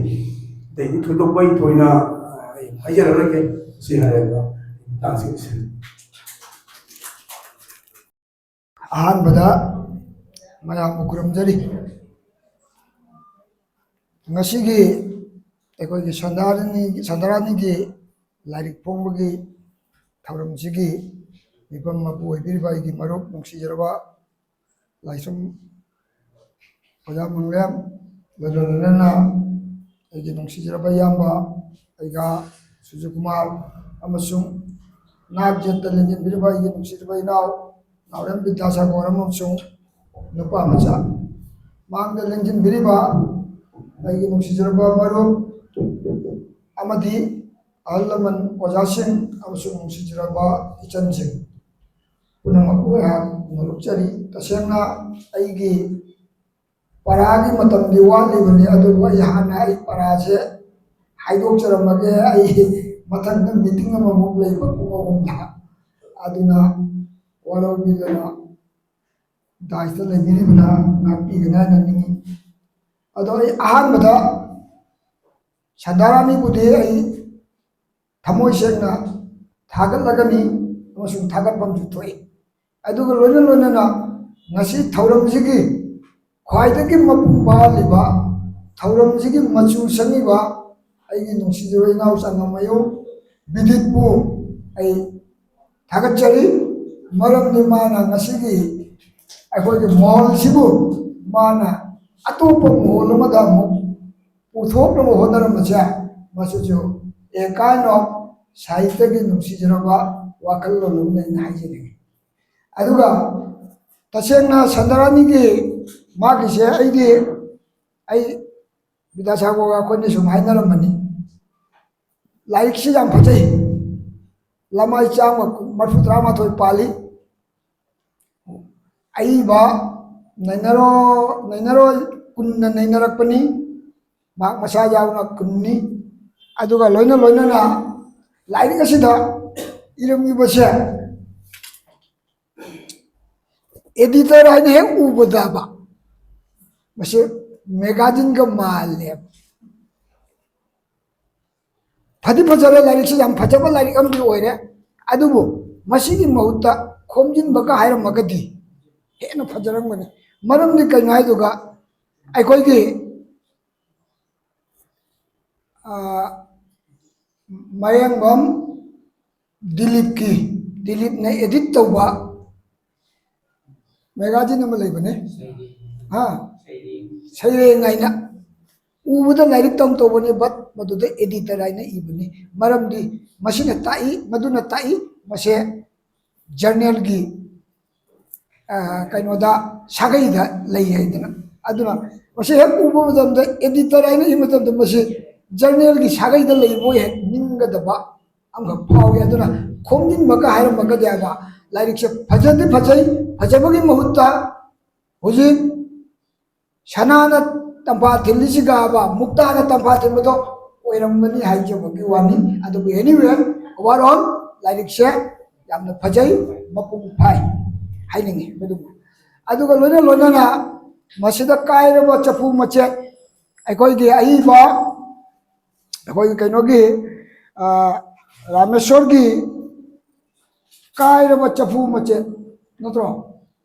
ꯑꯇꯩꯗꯤ ꯊꯣꯏꯗꯣꯛꯄ ꯑꯩ ꯊꯣꯏꯅ, ꯑ, ꯑꯩ ꯍꯥꯏꯖꯔꯔꯣꯏꯒꯦ꯫ ꯁꯤ ꯍꯥꯏꯔꯒ ꯃꯇꯥꯡꯁꯤ ꯂꯣꯏꯁꯤꯜꯂꯤ꯫ ꯑꯍꯥꯟꯕꯗ ꯃꯌꯥꯝꯕꯨ ꯈꯨꯔꯨꯝꯖꯔꯤ꯫ ꯉꯁꯤꯒꯤ ꯑꯩꯈꯣꯏꯒꯤ ꯁꯟꯗꯥꯔꯅꯤ-, ꯁꯟꯗꯥꯔꯥꯅꯤꯒꯤ ꯂꯥꯏꯔꯤꯛ ꯐꯣꯡꯕꯒꯤ ꯊꯧꯔꯝꯁꯤꯒꯤ ꯃꯤꯐꯝ ꯃꯄꯨ ꯑꯣꯏꯕꯤꯔꯤꯕ ꯑꯩꯒꯤ ꯃꯔꯨꯞ ꯅꯨꯡꯁꯤꯖꯔꯕ ꯂꯥꯏꯁ꯭ꯔꯝ ꯑꯣꯖꯥ ꯃꯪꯂꯦꯝ, ꯂꯣꯏꯅ ꯂꯣꯏꯅꯅ ꯑꯩꯒꯤ ꯅꯨꯡꯁꯤꯖꯔꯕ ꯏꯌꯥꯝꯕ ꯑꯩꯒꯥ ꯁꯨꯖꯤꯀꯨꯃꯥꯔ ꯑꯃꯁꯨꯡ ꯅꯥꯛ ꯌꯦꯠꯇ ꯂꯦꯡꯖꯤꯟꯕꯤꯔꯤꯕ ꯑꯩꯒꯤ ꯅꯨꯡꯁꯤꯖꯔꯕ ꯏꯅꯥꯎ ꯅꯥꯎꯔꯦꯝ ꯕꯤꯗ꯭ꯌꯥꯁꯥꯒꯣꯔ ꯑꯃꯁꯨꯡ ꯅꯨꯄꯥ ꯃꯆꯥ, ꯃꯥꯡꯗ ꯂꯦꯡꯖꯤꯟꯕꯤꯔꯤꯕ ꯑꯩꯒꯤ ꯅꯨꯡꯁꯤꯖꯔꯕ ꯃꯔꯨꯞ ꯑꯃꯗꯤ ꯑꯍꯜ ꯂꯃꯟ, ꯑꯣꯖꯥꯁꯤꯡ ꯑꯃꯁꯨꯡ ꯅꯨꯡꯁꯤꯖꯔꯕ ꯏꯆꯟꯁꯤꯡ ꯄꯨꯝꯅꯃꯛꯄꯨ ꯑꯩꯍꯥꯛ ꯅꯣꯂꯨꯛꯆꯔꯤ꯫ ꯇꯁꯦꯡꯅ ꯑꯩꯒꯤ ꯄꯔꯥꯒꯤ ꯃꯇꯝꯗꯤ ꯋꯥꯠꯂꯤꯕꯅꯤ, ꯑꯗꯨꯕꯨ ꯑꯩ ꯍꯥꯟꯅ ꯑꯩ ꯄꯔꯥꯁꯦ ꯍꯥꯏꯗꯣꯛꯆꯔꯝꯃꯒꯦ꯫ ꯑꯩ ꯃꯊꯪꯗ ꯃꯤꯇꯤꯡ ꯑꯃꯃꯨꯛ ꯂꯩꯕ ꯄꯨꯡ ꯑꯍꯨꯝꯗ, ꯑꯗꯨꯅ ꯋꯥꯔꯧꯕꯤꯗꯅ ꯗꯥꯏꯁꯇ ꯂꯩꯕꯤꯔꯤꯕꯅ ꯉꯥꯛꯄꯤꯒꯅꯤ ꯍꯥꯏꯅ ꯅꯤꯡꯏ꯫ ꯑꯗꯣ ꯑꯩ ꯑꯍꯥꯟꯕꯗ ꯁꯟꯗꯥꯔꯥꯅꯤꯕꯨꯗꯤ ꯑꯩ ꯊꯃꯣꯏ ꯁꯦꯡꯅ ꯊꯥꯒꯠꯂꯒꯅꯤ ꯑꯃꯁꯨꯡ ꯊꯥꯒꯠꯐꯝꯁꯨ ꯊꯣꯛꯏ꯫ ꯑꯗꯨꯒ ꯂꯣꯏꯅ ꯂꯣꯏꯅꯅ ꯉꯁꯤ ꯊꯧꯔꯝꯁꯤꯒꯤ ꯈ꯭ꯋꯥꯏꯗꯒꯤ ꯃꯄꯨꯡ ꯐꯥꯍꯜꯂꯤꯕ, ꯊꯧꯔꯝꯁꯤꯒꯤ ꯃꯆꯨ ꯁꯪꯉꯤꯕ ꯑꯩꯒꯤ ꯅꯨꯡꯁꯤꯖꯕ ꯏꯅꯥꯎ ꯆꯥꯉꯝꯃꯌꯨ ꯕꯤꯗꯤꯠꯄꯨ ꯑꯩ ꯊꯥꯒꯠꯆꯔꯤ꯫ ꯃꯔꯝꯗꯤ ꯃꯥꯅ ꯉꯁꯤꯒꯤ ꯑꯩꯈꯣꯏꯒꯤ ꯃꯍꯣꯜꯁꯤꯕꯨ ꯃꯥꯅ ꯑꯇꯣꯞꯄ ꯃꯍꯣꯜ ꯑꯃꯗ ꯑꯃꯨꯛ ꯄꯨꯊꯣꯛꯅꯕ ꯍꯣꯠꯅꯔꯝꯕꯁꯦ, ꯃꯁꯤꯁꯨ a kind of ꯁꯥꯍꯤꯇ꯭ꯌꯒꯤ ꯅꯨꯡꯁꯤꯖꯔꯕ ꯋꯥꯈꯜꯂꯣꯟ ꯑꯃꯅꯤ ꯍꯥꯏꯅ ꯍꯥꯏꯖꯅꯤꯡꯏ꯫ ꯑꯗꯨꯒ ꯇꯁꯦꯡꯅ ꯁꯟꯗꯥꯔꯥꯅꯤꯒꯤ ꯃꯥꯒꯤꯁꯦ ꯑꯩꯗꯤ, ꯑꯩ ꯕꯤꯗ꯭ꯌꯥꯁꯥꯒꯣꯔꯒ ꯑꯩꯈꯣꯏꯅ ꯁꯨꯝ ꯍꯥꯏꯅꯔꯝꯕꯅꯤ, ꯂꯥꯏꯔꯤꯛꯁꯤ ꯌꯥꯝ ꯐꯖꯩ, ꯂꯃꯥꯏ ꯆꯥꯝꯃ ꯃꯔꯤꯐꯨ ꯇꯔꯥꯃꯥꯊꯣꯏ ꯄꯥꯜꯂꯤ, ꯑꯏꯕ ꯅꯩꯅꯔꯣ-, ꯅꯩꯅꯔꯣꯏ ꯀꯨꯟꯅ ꯅꯩꯅꯔꯛꯄꯅꯤ꯫ ꯃꯍꯥꯛ ꯃꯁꯥ ꯌꯥꯎꯅ ꯀꯨꯟꯅꯤ꯫ ꯑꯗꯨꯒ ꯂꯣꯏꯅ ꯂꯣꯏꯅꯅ ꯂꯥꯏꯔꯤꯛ ꯑꯁꯤꯗ ꯏꯔꯝꯃꯤꯕꯁꯦ editor ꯍꯥꯏꯅ ꯍꯦꯛ ꯎꯕꯗꯕ ꯃꯁꯤ magazineꯒ ꯃꯥꯜꯂꯦꯕ꯫ ꯐꯗꯤ ꯐꯖꯔꯦ, ꯂꯥꯏꯔꯤꯛꯁꯤ ꯌꯥꯝ ꯐꯖꯕ ꯂꯥꯏꯔꯤꯛ ꯑꯃꯗꯤ ꯑꯣꯏꯔꯦ꯫ ꯑꯗꯨꯕꯨ ꯃꯁꯤꯒꯤ ꯃꯍꯨꯠꯇ ꯈꯣꯝꯖꯤꯟꯕꯒ ꯍꯥꯏꯔꯝꯃꯒꯗꯤ ꯍꯦꯟꯅ ꯐꯖꯔꯝꯒꯅꯤ꯫ ꯃꯔꯝꯗꯤ ꯀꯩꯅꯣ ꯍꯥꯏꯗꯨꯒ ꯑꯩꯈꯣꯏꯒꯤ, ꯑ, ꯃꯌꯦꯡꯕꯝ ꯗꯤꯂꯤꯞꯀꯤ, ꯗꯤꯂꯤꯞꯅ edit ꯇꯧꯕ magazine ꯑꯃ ꯂꯩꯕꯅꯦ꯫ ꯍꯥ? ꯁꯩꯔꯦꯡ ꯍꯥꯏꯅ꯫ ꯎꯕꯗ ꯂꯥꯏꯔꯤꯛ ꯇꯧ ꯇꯧꯕꯅꯤ, but ꯃꯗꯨꯗ editor ꯍꯥꯏꯅ ꯏꯕꯅꯤ꯫ ꯃꯔꯝꯗꯤ ꯃꯁꯤꯅ ꯇꯥꯛꯏ, ꯃꯗꯨꯅ ꯇꯥꯛꯏ, ꯃꯁꯦ journalꯒꯤ, ꯑ, ꯀꯩꯅꯣꯗ, ꯁꯥꯒꯩꯗ ꯂꯩ ꯍꯥꯏꯗꯅ꯫ ꯑꯗꯨꯅ ꯃꯁꯤ ꯍꯦꯛ ꯎꯕ ꯃꯇꯝꯗ, editor ꯍꯥꯏꯅ ꯏꯕ ꯃꯇꯝꯗ, ꯃꯁꯤ journalꯒꯤ ꯁꯥꯒꯩꯗ ꯂꯩꯕꯣꯏ ꯍꯦꯛ ꯅꯤꯡꯒꯗꯕ ꯑꯃꯈꯛ ꯐꯥꯎꯏ꯫ ꯑꯗꯨꯅ ꯈꯣꯝꯖꯤꯟꯕꯒ ꯍꯥꯏꯔꯝꯃꯒꯗꯤ ꯍꯥꯏꯕ, ꯂꯥꯏꯔꯤꯛꯁꯦ ꯐꯖꯗꯤ ꯐꯖꯩ, ꯐꯖꯕꯒꯤ ꯃꯍꯨꯠꯇ ꯍꯧꯖꯤꯛ ꯁꯅꯥꯅ ꯇꯝꯐꯥ ꯊꯤꯜꯂꯤꯁꯤꯒꯕ ꯃꯨꯛꯇꯥꯅ ꯇꯝꯐꯥ ꯊꯤꯟꯕꯗꯣ ꯑꯣꯏꯔꯝꯒꯅꯤ ꯍꯥꯏꯖꯕꯒꯤ ꯋꯥꯅꯤ꯫ ꯑꯗꯨꯕꯨ anyway, overall ꯂꯥꯏꯔꯤꯛꯁꯦ ꯌꯥꯝꯅ ꯐꯖꯩ, ꯃꯄꯨꯡ ꯐꯥꯏ ꯍꯥꯏꯅꯤꯡꯉꯤ꯫ ꯃꯗꯨꯕꯨ, ꯑꯗꯨꯒ ꯂꯣꯏꯅ ꯂꯣꯏꯅꯅ ꯃꯁꯤꯗ ꯀꯥꯏꯔꯕ ꯆꯐꯨ ꯃꯆꯦꯠ, ꯑꯩꯈꯣꯏꯒꯤ ꯑꯏꯕ, ꯑꯩꯈꯣꯏꯒꯤ ꯀꯩꯅꯣꯒꯤ, ꯑ, ꯔꯥꯃꯦꯁꯣꯔꯒꯤ ꯀꯥꯏꯔꯕ ꯆꯐꯨ ꯃꯆꯦꯠ, ꯅꯠꯇ꯭ꯔꯣ?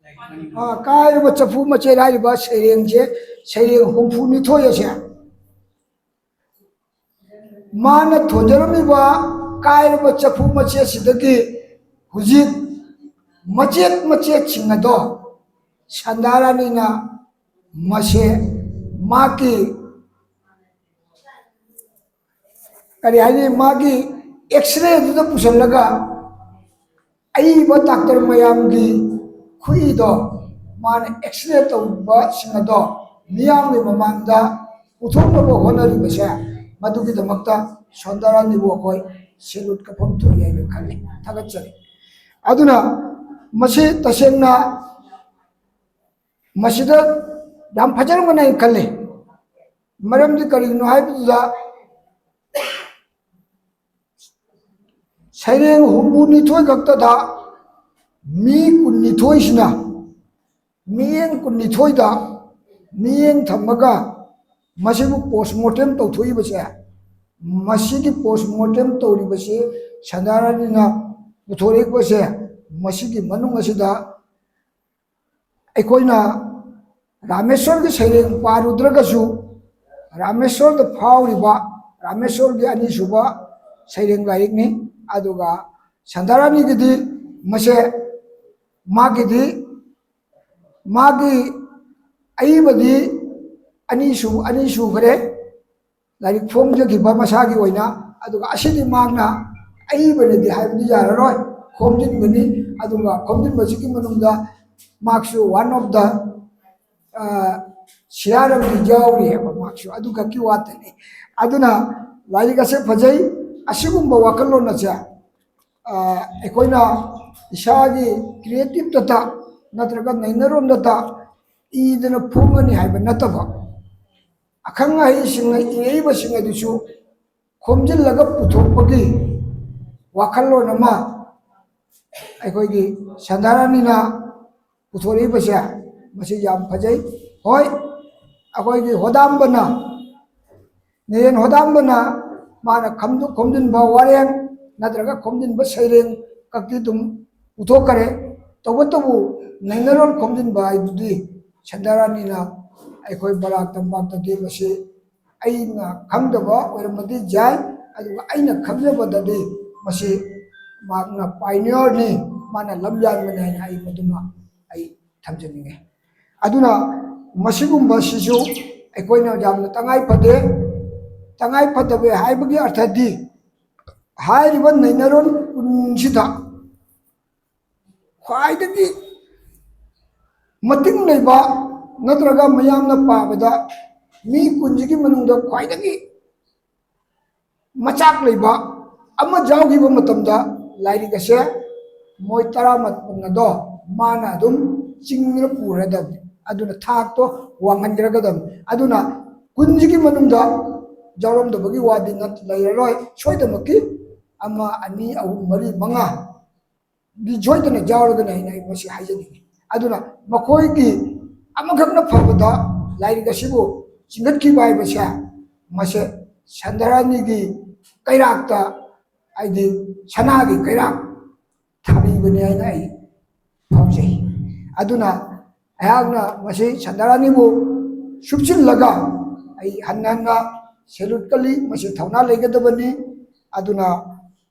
ꯑ, ꯀꯥꯏꯔꯕ ꯆꯐꯨ ꯃꯆꯦꯠ ꯍꯥꯏꯔꯤꯕ ꯁꯩꯔꯦꯡꯁꯦ, ꯁꯩꯔꯦꯡ ꯍꯨꯝꯐꯨꯅꯤꯊꯣꯏ ꯑꯁꯦ ꯃꯥꯅ ꯊꯣꯟꯖꯔꯝꯃꯤꯕ ꯀꯥꯏꯔꯕ ꯆꯐꯨ ꯃꯆꯦꯠꯁꯤꯗꯒꯤ ꯍꯧꯖꯤꯛ ꯃꯆꯦꯠ ꯃꯆꯦꯠꯁꯤꯡ ꯑꯗꯣ ꯁꯟꯗꯥꯔꯥꯅꯤꯅ ꯃꯁꯦ ꯃꯍꯥꯛꯀꯤ, ꯀꯔꯤ ꯍꯥꯏꯅꯤ, ꯃꯥꯒꯤ X-rayꯗꯨꯗ ꯄꯨꯁꯤꯜꯂꯒ ꯑꯏꯕ doctor ꯃꯌꯥꯝꯒꯤ ꯈꯨꯠꯏꯗꯣ ꯃꯥꯅ X-ray ꯇꯧꯕꯁꯤꯡ ꯑꯗꯣ ꯃꯤꯌꯥꯝꯒꯤ ꯃꯃꯥꯡꯗ ꯄꯨꯊꯣꯛꯅꯕ ꯍꯣꯠꯅꯔꯤꯕꯁꯦ, ꯃꯗꯨꯒꯤꯗꯃꯛꯇ ꯁꯣꯟꯗꯥꯔꯥꯅꯤꯕꯨ ꯑꯩꯈꯣꯏ salute ꯀꯥꯞꯐꯝ ꯊꯣꯛꯏ ꯍꯥꯏꯅ ꯈꯜꯂꯤ, ꯊꯥꯒꯠꯆꯔꯤ꯫ ꯑꯗꯨꯅ ꯃꯁꯤ ꯇꯁꯦꯡꯅ ꯃꯁꯤꯗ ꯌꯥꯝ ꯐꯖꯔꯝꯒꯅꯤ ꯍꯥꯏꯅ ꯈꯜꯂꯤ꯫ ꯃꯔꯝꯗꯤ ꯀꯔꯤꯒꯤꯅꯣ ꯍꯥꯏꯕꯗꯨꯗ, ꯁꯩꯔꯦꯡ ꯍꯨꯝꯐꯨ ꯅꯤꯊꯣꯏ ꯈꯛꯇꯗ ꯃꯤ ꯀꯨꯟꯅꯤꯊꯣꯏꯁꯤꯅ, ꯃꯤꯠꯌꯦꯡ ꯀꯨꯟꯅꯤꯊꯣꯏꯗ ꯃꯤꯠꯌꯦꯡ ꯊꯝꯃꯒ ꯃꯁꯤꯕꯨ post mortem ꯇꯧꯊꯣꯛꯏꯕꯁꯦ, ꯃꯁꯤꯒꯤ post mortem ꯇꯧꯔꯤꯕꯁꯤ ꯁꯟꯗꯥꯔꯥꯅꯤꯅ ꯄꯨꯊꯣꯔꯛꯄꯁꯦ, ꯃꯁꯤꯒꯤ ꯃꯅꯨꯡ ꯑꯁꯤꯗ ꯑꯩꯈꯣꯏꯅ ꯔꯥꯃꯦꯁꯣꯔꯒꯤ ꯁꯩꯔꯦꯡ ꯄꯥꯔꯨꯗ꯭ꯔꯒꯁꯨ, ꯔꯥꯃꯦꯁꯣꯔꯗ ꯐꯥꯎꯔꯤꯕ, ꯔꯥꯃꯦꯁꯣꯔꯒꯤ ꯑꯅꯤꯁꯨꯕ ꯁꯩꯔꯦꯡ ꯂꯥꯏꯔꯤꯛꯅꯤ꯫ ꯑꯗꯨꯒ ꯁꯟꯗꯥꯔꯥꯅꯤꯒꯤꯗꯤ ꯃꯁꯦ, ꯃꯥꯒꯤꯗꯤ, ꯃꯥꯒꯤ ꯑꯏꯕꯗꯤ ꯑꯅꯤꯁꯨ-, ꯑꯅꯤ ꯁꯨꯈ꯭ꯔꯦ꯫ ꯂꯥꯏꯔꯤꯛ ꯐꯣꯡꯖꯈꯤꯕ ꯃꯁꯥꯒꯤ ꯑꯣꯏꯅ, ꯑꯗꯨꯒ ꯑꯁꯤꯗꯤ ꯃꯍꯥꯛꯅ ꯑꯏꯕꯅꯗꯤ ꯍꯥꯏꯕꯗꯤ ꯌꯥꯔꯔꯣꯏ, ꯈꯣꯝꯖꯤꯟꯕꯅꯤ꯫ ꯑꯗꯨꯒ ꯈꯣꯝꯖꯤꯟꯕꯁꯤꯒꯤ ꯃꯅꯨꯡꯗ ꯃꯍꯥꯛꯁꯨ one of the, ꯑ, ꯁꯤꯌꯥꯔ ꯑꯃꯗꯤ ꯌꯥꯎꯔꯤ ꯍꯥꯏꯕ ꯃꯍꯥꯛꯁꯨ, ꯑꯗꯨꯈꯛꯀꯤ ꯋꯥꯇꯅꯤ꯫ ꯑꯗꯨꯅ ꯂꯥꯏꯔꯤꯛ ꯑꯁꯦ ꯐꯖꯩ꯫ ꯑꯁꯤꯒꯨꯝꯕ ꯋꯥꯈꯜꯂꯣꯟ ꯑꯁꯦ, ꯑ, ꯑꯩꯈꯣꯏꯅ ꯏꯁꯥꯒꯤ creative ꯗꯇ ꯅꯠꯇ꯭ꯔꯒ ꯅꯩꯅꯔꯣꯟꯗꯇ ꯏꯗꯅ ꯐꯣꯡꯒꯅꯤ ꯍꯥꯏꯕ ꯅꯠꯇꯕ, ꯑꯈꯪ ꯑꯍꯩꯁꯤꯡꯅ ꯏꯔꯛꯏꯕꯁꯤꯡ ꯑꯗꯨꯁꯨ ꯈꯣꯝꯖꯤꯜꯂꯒ ꯄꯨꯊꯣꯛꯄꯒꯤ ꯋꯥꯈꯜꯂꯣꯟ ꯑꯃ ꯑꯩꯈꯣꯏꯒꯤ ꯁꯟꯗꯥꯔꯥꯅꯤꯅ ꯄꯨꯊꯣꯔꯛꯏꯕꯁꯦ, ꯃꯁꯤ ꯌꯥꯝ ꯐꯖꯩ꯫ ꯍꯣꯏ, ꯑꯩꯈꯣꯏꯒꯤ ꯍꯣꯗꯥꯝꯕꯅ, ꯅꯦꯔꯦꯟ ꯍꯣꯗꯥꯝꯕꯅ ꯃꯥꯅ ꯈꯝꯗꯨ-, ꯈꯣꯝꯖꯤꯟꯕ ꯋꯥꯔꯦꯡ ꯅꯠꯇ꯭ꯔꯒ ꯈꯣꯝꯖꯤꯟꯕ ꯁꯩꯔꯦꯡ ꯈꯛꯇꯤ ꯑꯗꯨꯝ ꯄꯨꯊꯣꯛꯈꯔꯦ꯫ ꯇꯧꯕꯇꯕꯨ ꯅꯩꯅꯔꯣꯟ ꯈꯣꯝꯖꯤꯟꯕ ꯍꯥꯏꯗꯨꯗꯤ ꯁꯟꯗꯥꯔꯥꯅꯤꯅ ꯑꯩꯈꯣꯏ ꯕꯔꯥꯛ ꯇꯝꯄꯥꯛꯇꯗꯤ ꯃꯁꯤ ꯑꯩꯅ ꯈꯪꯗꯕ ꯑꯣꯏꯔꯝꯕꯗꯤ ꯌꯥꯏ, ꯑꯗꯨꯒ ꯑꯩꯅ ꯈꯪꯖꯕꯗꯗꯤ ꯃꯁꯤ ꯃꯍꯥꯛꯅ pioneer ꯅꯤ, ꯃꯥꯅ ꯂꯝ ꯌꯥꯟꯕꯅꯤ ꯍꯥꯏꯅ ꯑꯩ ꯃꯗꯨꯃ ꯑꯩ ꯊꯝꯖꯅꯤꯡꯉꯤ꯫ ꯑꯗꯨꯅ ꯃꯁꯤꯒꯨꯝꯕꯁꯤꯁꯨ ꯑꯩꯈꯣꯏꯅ ꯌꯥꯝꯅ ꯇꯉꯥꯏ ꯐꯗꯦ꯫ ꯇꯉꯥꯏ ꯐꯗꯕ ꯍꯥꯏꯕꯒꯤ ꯑꯔꯊꯗꯤ, ꯍꯥꯏꯔꯤꯕ ꯅꯩꯅꯔꯣꯟ ꯀꯨꯟꯁꯤꯗ ꯈ꯭ꯋꯥꯏꯗꯒꯤ ꯃꯇꯤꯡ ꯂꯩꯕ ꯅꯠꯇ꯭ꯔꯒ ꯃꯌꯥꯝꯅ ꯄꯥꯕꯗ ꯃꯤ ꯀꯨꯟꯁꯤꯒꯤ ꯃꯅꯨꯡꯗ ꯈ꯭ꯋꯥꯏꯗꯒꯤ ꯃꯆꯥꯛ ꯂꯩꯕ ꯑꯃ ꯌꯥꯎꯈꯤꯕ ꯃꯇꯝꯗ ꯂꯥꯏꯔꯤꯛ ꯑꯁꯦ ꯃꯣꯏ ꯇꯔꯥꯃꯥꯄꯟ ꯑꯗꯣ ꯃꯥꯅ ꯑꯗꯨꯝ ꯆꯤꯡꯗꯨꯅ ꯄꯨꯔꯗꯕꯅꯤ꯫ ꯑꯗꯨꯅ ꯊꯥꯛꯇꯣ ꯋꯥꯡꯍꯟꯈ꯭ꯔꯒꯗꯕꯅꯤ꯫ ꯑꯗꯨꯅ ꯀꯨꯟꯁꯤꯒꯤ ꯃꯅꯨꯡꯗ ꯌꯥꯎꯔꯝꯗꯕꯒꯤ ꯋꯥꯗꯤ ꯅꯠ-, ꯂꯩꯔꯔꯣꯏ꯫ ꯁꯣꯏꯗꯃꯛꯀꯤ ꯑꯃ, ꯑꯅꯤ, ꯑꯍꯨꯝ, ꯃꯔꯤ, ꯃꯉꯥ ꯗꯤ ꯁꯣꯏꯗꯅ ꯌꯥꯎꯔꯒꯅꯤ ꯍꯥꯏꯅ ꯑꯩ ꯃꯁꯤ ꯍꯥꯏꯖꯅꯤꯡꯉꯤ꯫ ꯑꯗꯨꯅ ꯃꯈꯣꯏꯒꯤ ꯑꯃꯈꯛꯅ ꯐꯕꯗ ꯂꯥꯏꯔꯤꯛ ꯑꯁꯤꯕꯨ ꯆꯤꯡꯈꯠꯈꯤꯕ ꯍꯥꯏꯕꯁꯦ, ꯃꯁꯦ ꯁꯟꯗ꯭ꯔꯥꯅꯤꯒꯤ ꯀꯩꯔꯥꯛꯇ, ꯍꯥꯏꯗꯤ ꯁꯅꯥꯒꯤ ꯀꯩꯔꯥꯛ ꯊꯥꯕꯤꯕꯅꯤ ꯍꯥꯏꯅ ꯑꯩ ꯐꯥꯎꯖꯩ꯫ ꯑꯗꯨꯅ ꯑꯩꯍꯥꯛꯅ ꯃꯁꯤ ꯁꯟꯗ꯭ꯔꯥꯅꯤꯕꯨ ꯁꯨꯞꯆꯤꯜꯂꯒ ꯑꯩ ꯍꯟꯅ ꯍꯟꯅ salute ꯀꯜꯂꯤ꯫ ꯃꯁꯤ ꯊꯧꯅꯥ ꯂꯩꯒꯗꯕꯅꯤ꯫ ꯑꯗꯨꯅ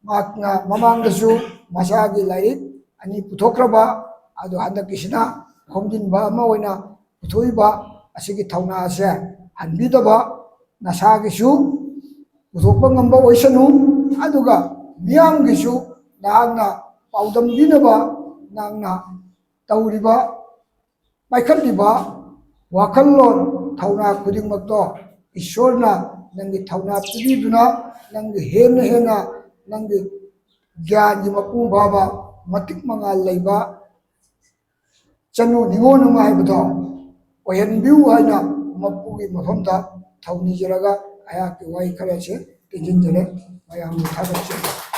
ꯃꯍꯥꯛꯅ ꯃꯃꯥꯡꯗꯁꯨ ꯃꯁꯥꯒꯤ ꯂꯥꯏꯔꯤꯛ ꯑꯅꯤ ꯄꯨꯊꯣꯛꯈ꯭ꯔꯕ, ꯑꯗꯣ ꯍꯟꯗꯛꯀꯤꯁꯤꯅ ꯈꯣꯝꯖꯤꯟꯕ ꯑꯃ ꯑꯣꯏꯅ ꯄꯨꯊꯣꯛꯏꯕ ꯑꯁꯤꯒꯤ ꯊꯧꯅꯥ ꯑꯁꯦ ꯍꯟꯕꯤꯗꯕ, ꯅꯁꯥꯒꯤꯁꯨ ꯄꯨꯊꯣꯛꯄ ꯉꯝꯕ ꯑꯣꯏꯁꯅꯨ, ꯑꯗꯨꯒ ꯃꯤꯌꯥꯝꯒꯤꯁꯨ ꯅꯍꯥꯛꯅ ꯄꯥꯎꯗꯝꯕꯤꯅꯕ, ꯅꯍꯥꯛꯅ ꯇꯧꯔꯤꯕ, ꯄꯥꯏꯈꯠꯂꯤꯕ ꯋꯥꯈꯜꯂꯣꯟ, ꯊꯧꯅꯥ ꯈꯨꯗꯤꯡꯃꯛꯇꯣ ꯏꯁꯣꯔꯅ ꯅꯪꯒꯤ ꯊꯧꯅꯥ ꯄꯤꯕꯤꯗꯨꯅ, ꯅꯪꯒꯤ ꯍꯦꯟꯅ ꯍꯦꯟꯅ ꯅꯪꯒꯤ ꯒ꯭ꯌꯥꯟꯒꯤ ꯃꯄꯨꯡ ꯐꯥꯕ, ꯃꯇꯤꯛ ꯃꯉꯥꯜ ꯂꯩꯕ ꯆꯅꯨ ꯅꯤꯉꯣꯜ ꯑꯃ ꯍꯥꯏꯕꯗꯣ ꯑꯣꯏꯍꯟꯕꯤꯌꯨ ꯍꯥꯏꯅ ꯃꯄꯨꯒꯤ ꯃꯐꯝꯗ ꯊꯧꯅꯤꯖꯔꯒ ꯑꯩꯍꯥꯛꯀꯤ ꯋꯥꯍꯩ ꯈꯔꯁꯦ ꯇꯦꯟꯁꯤꯟꯖꯔꯦ꯫ ꯃꯌꯥꯝꯕꯨ ꯊꯥꯒꯠꯆꯔꯤ꯫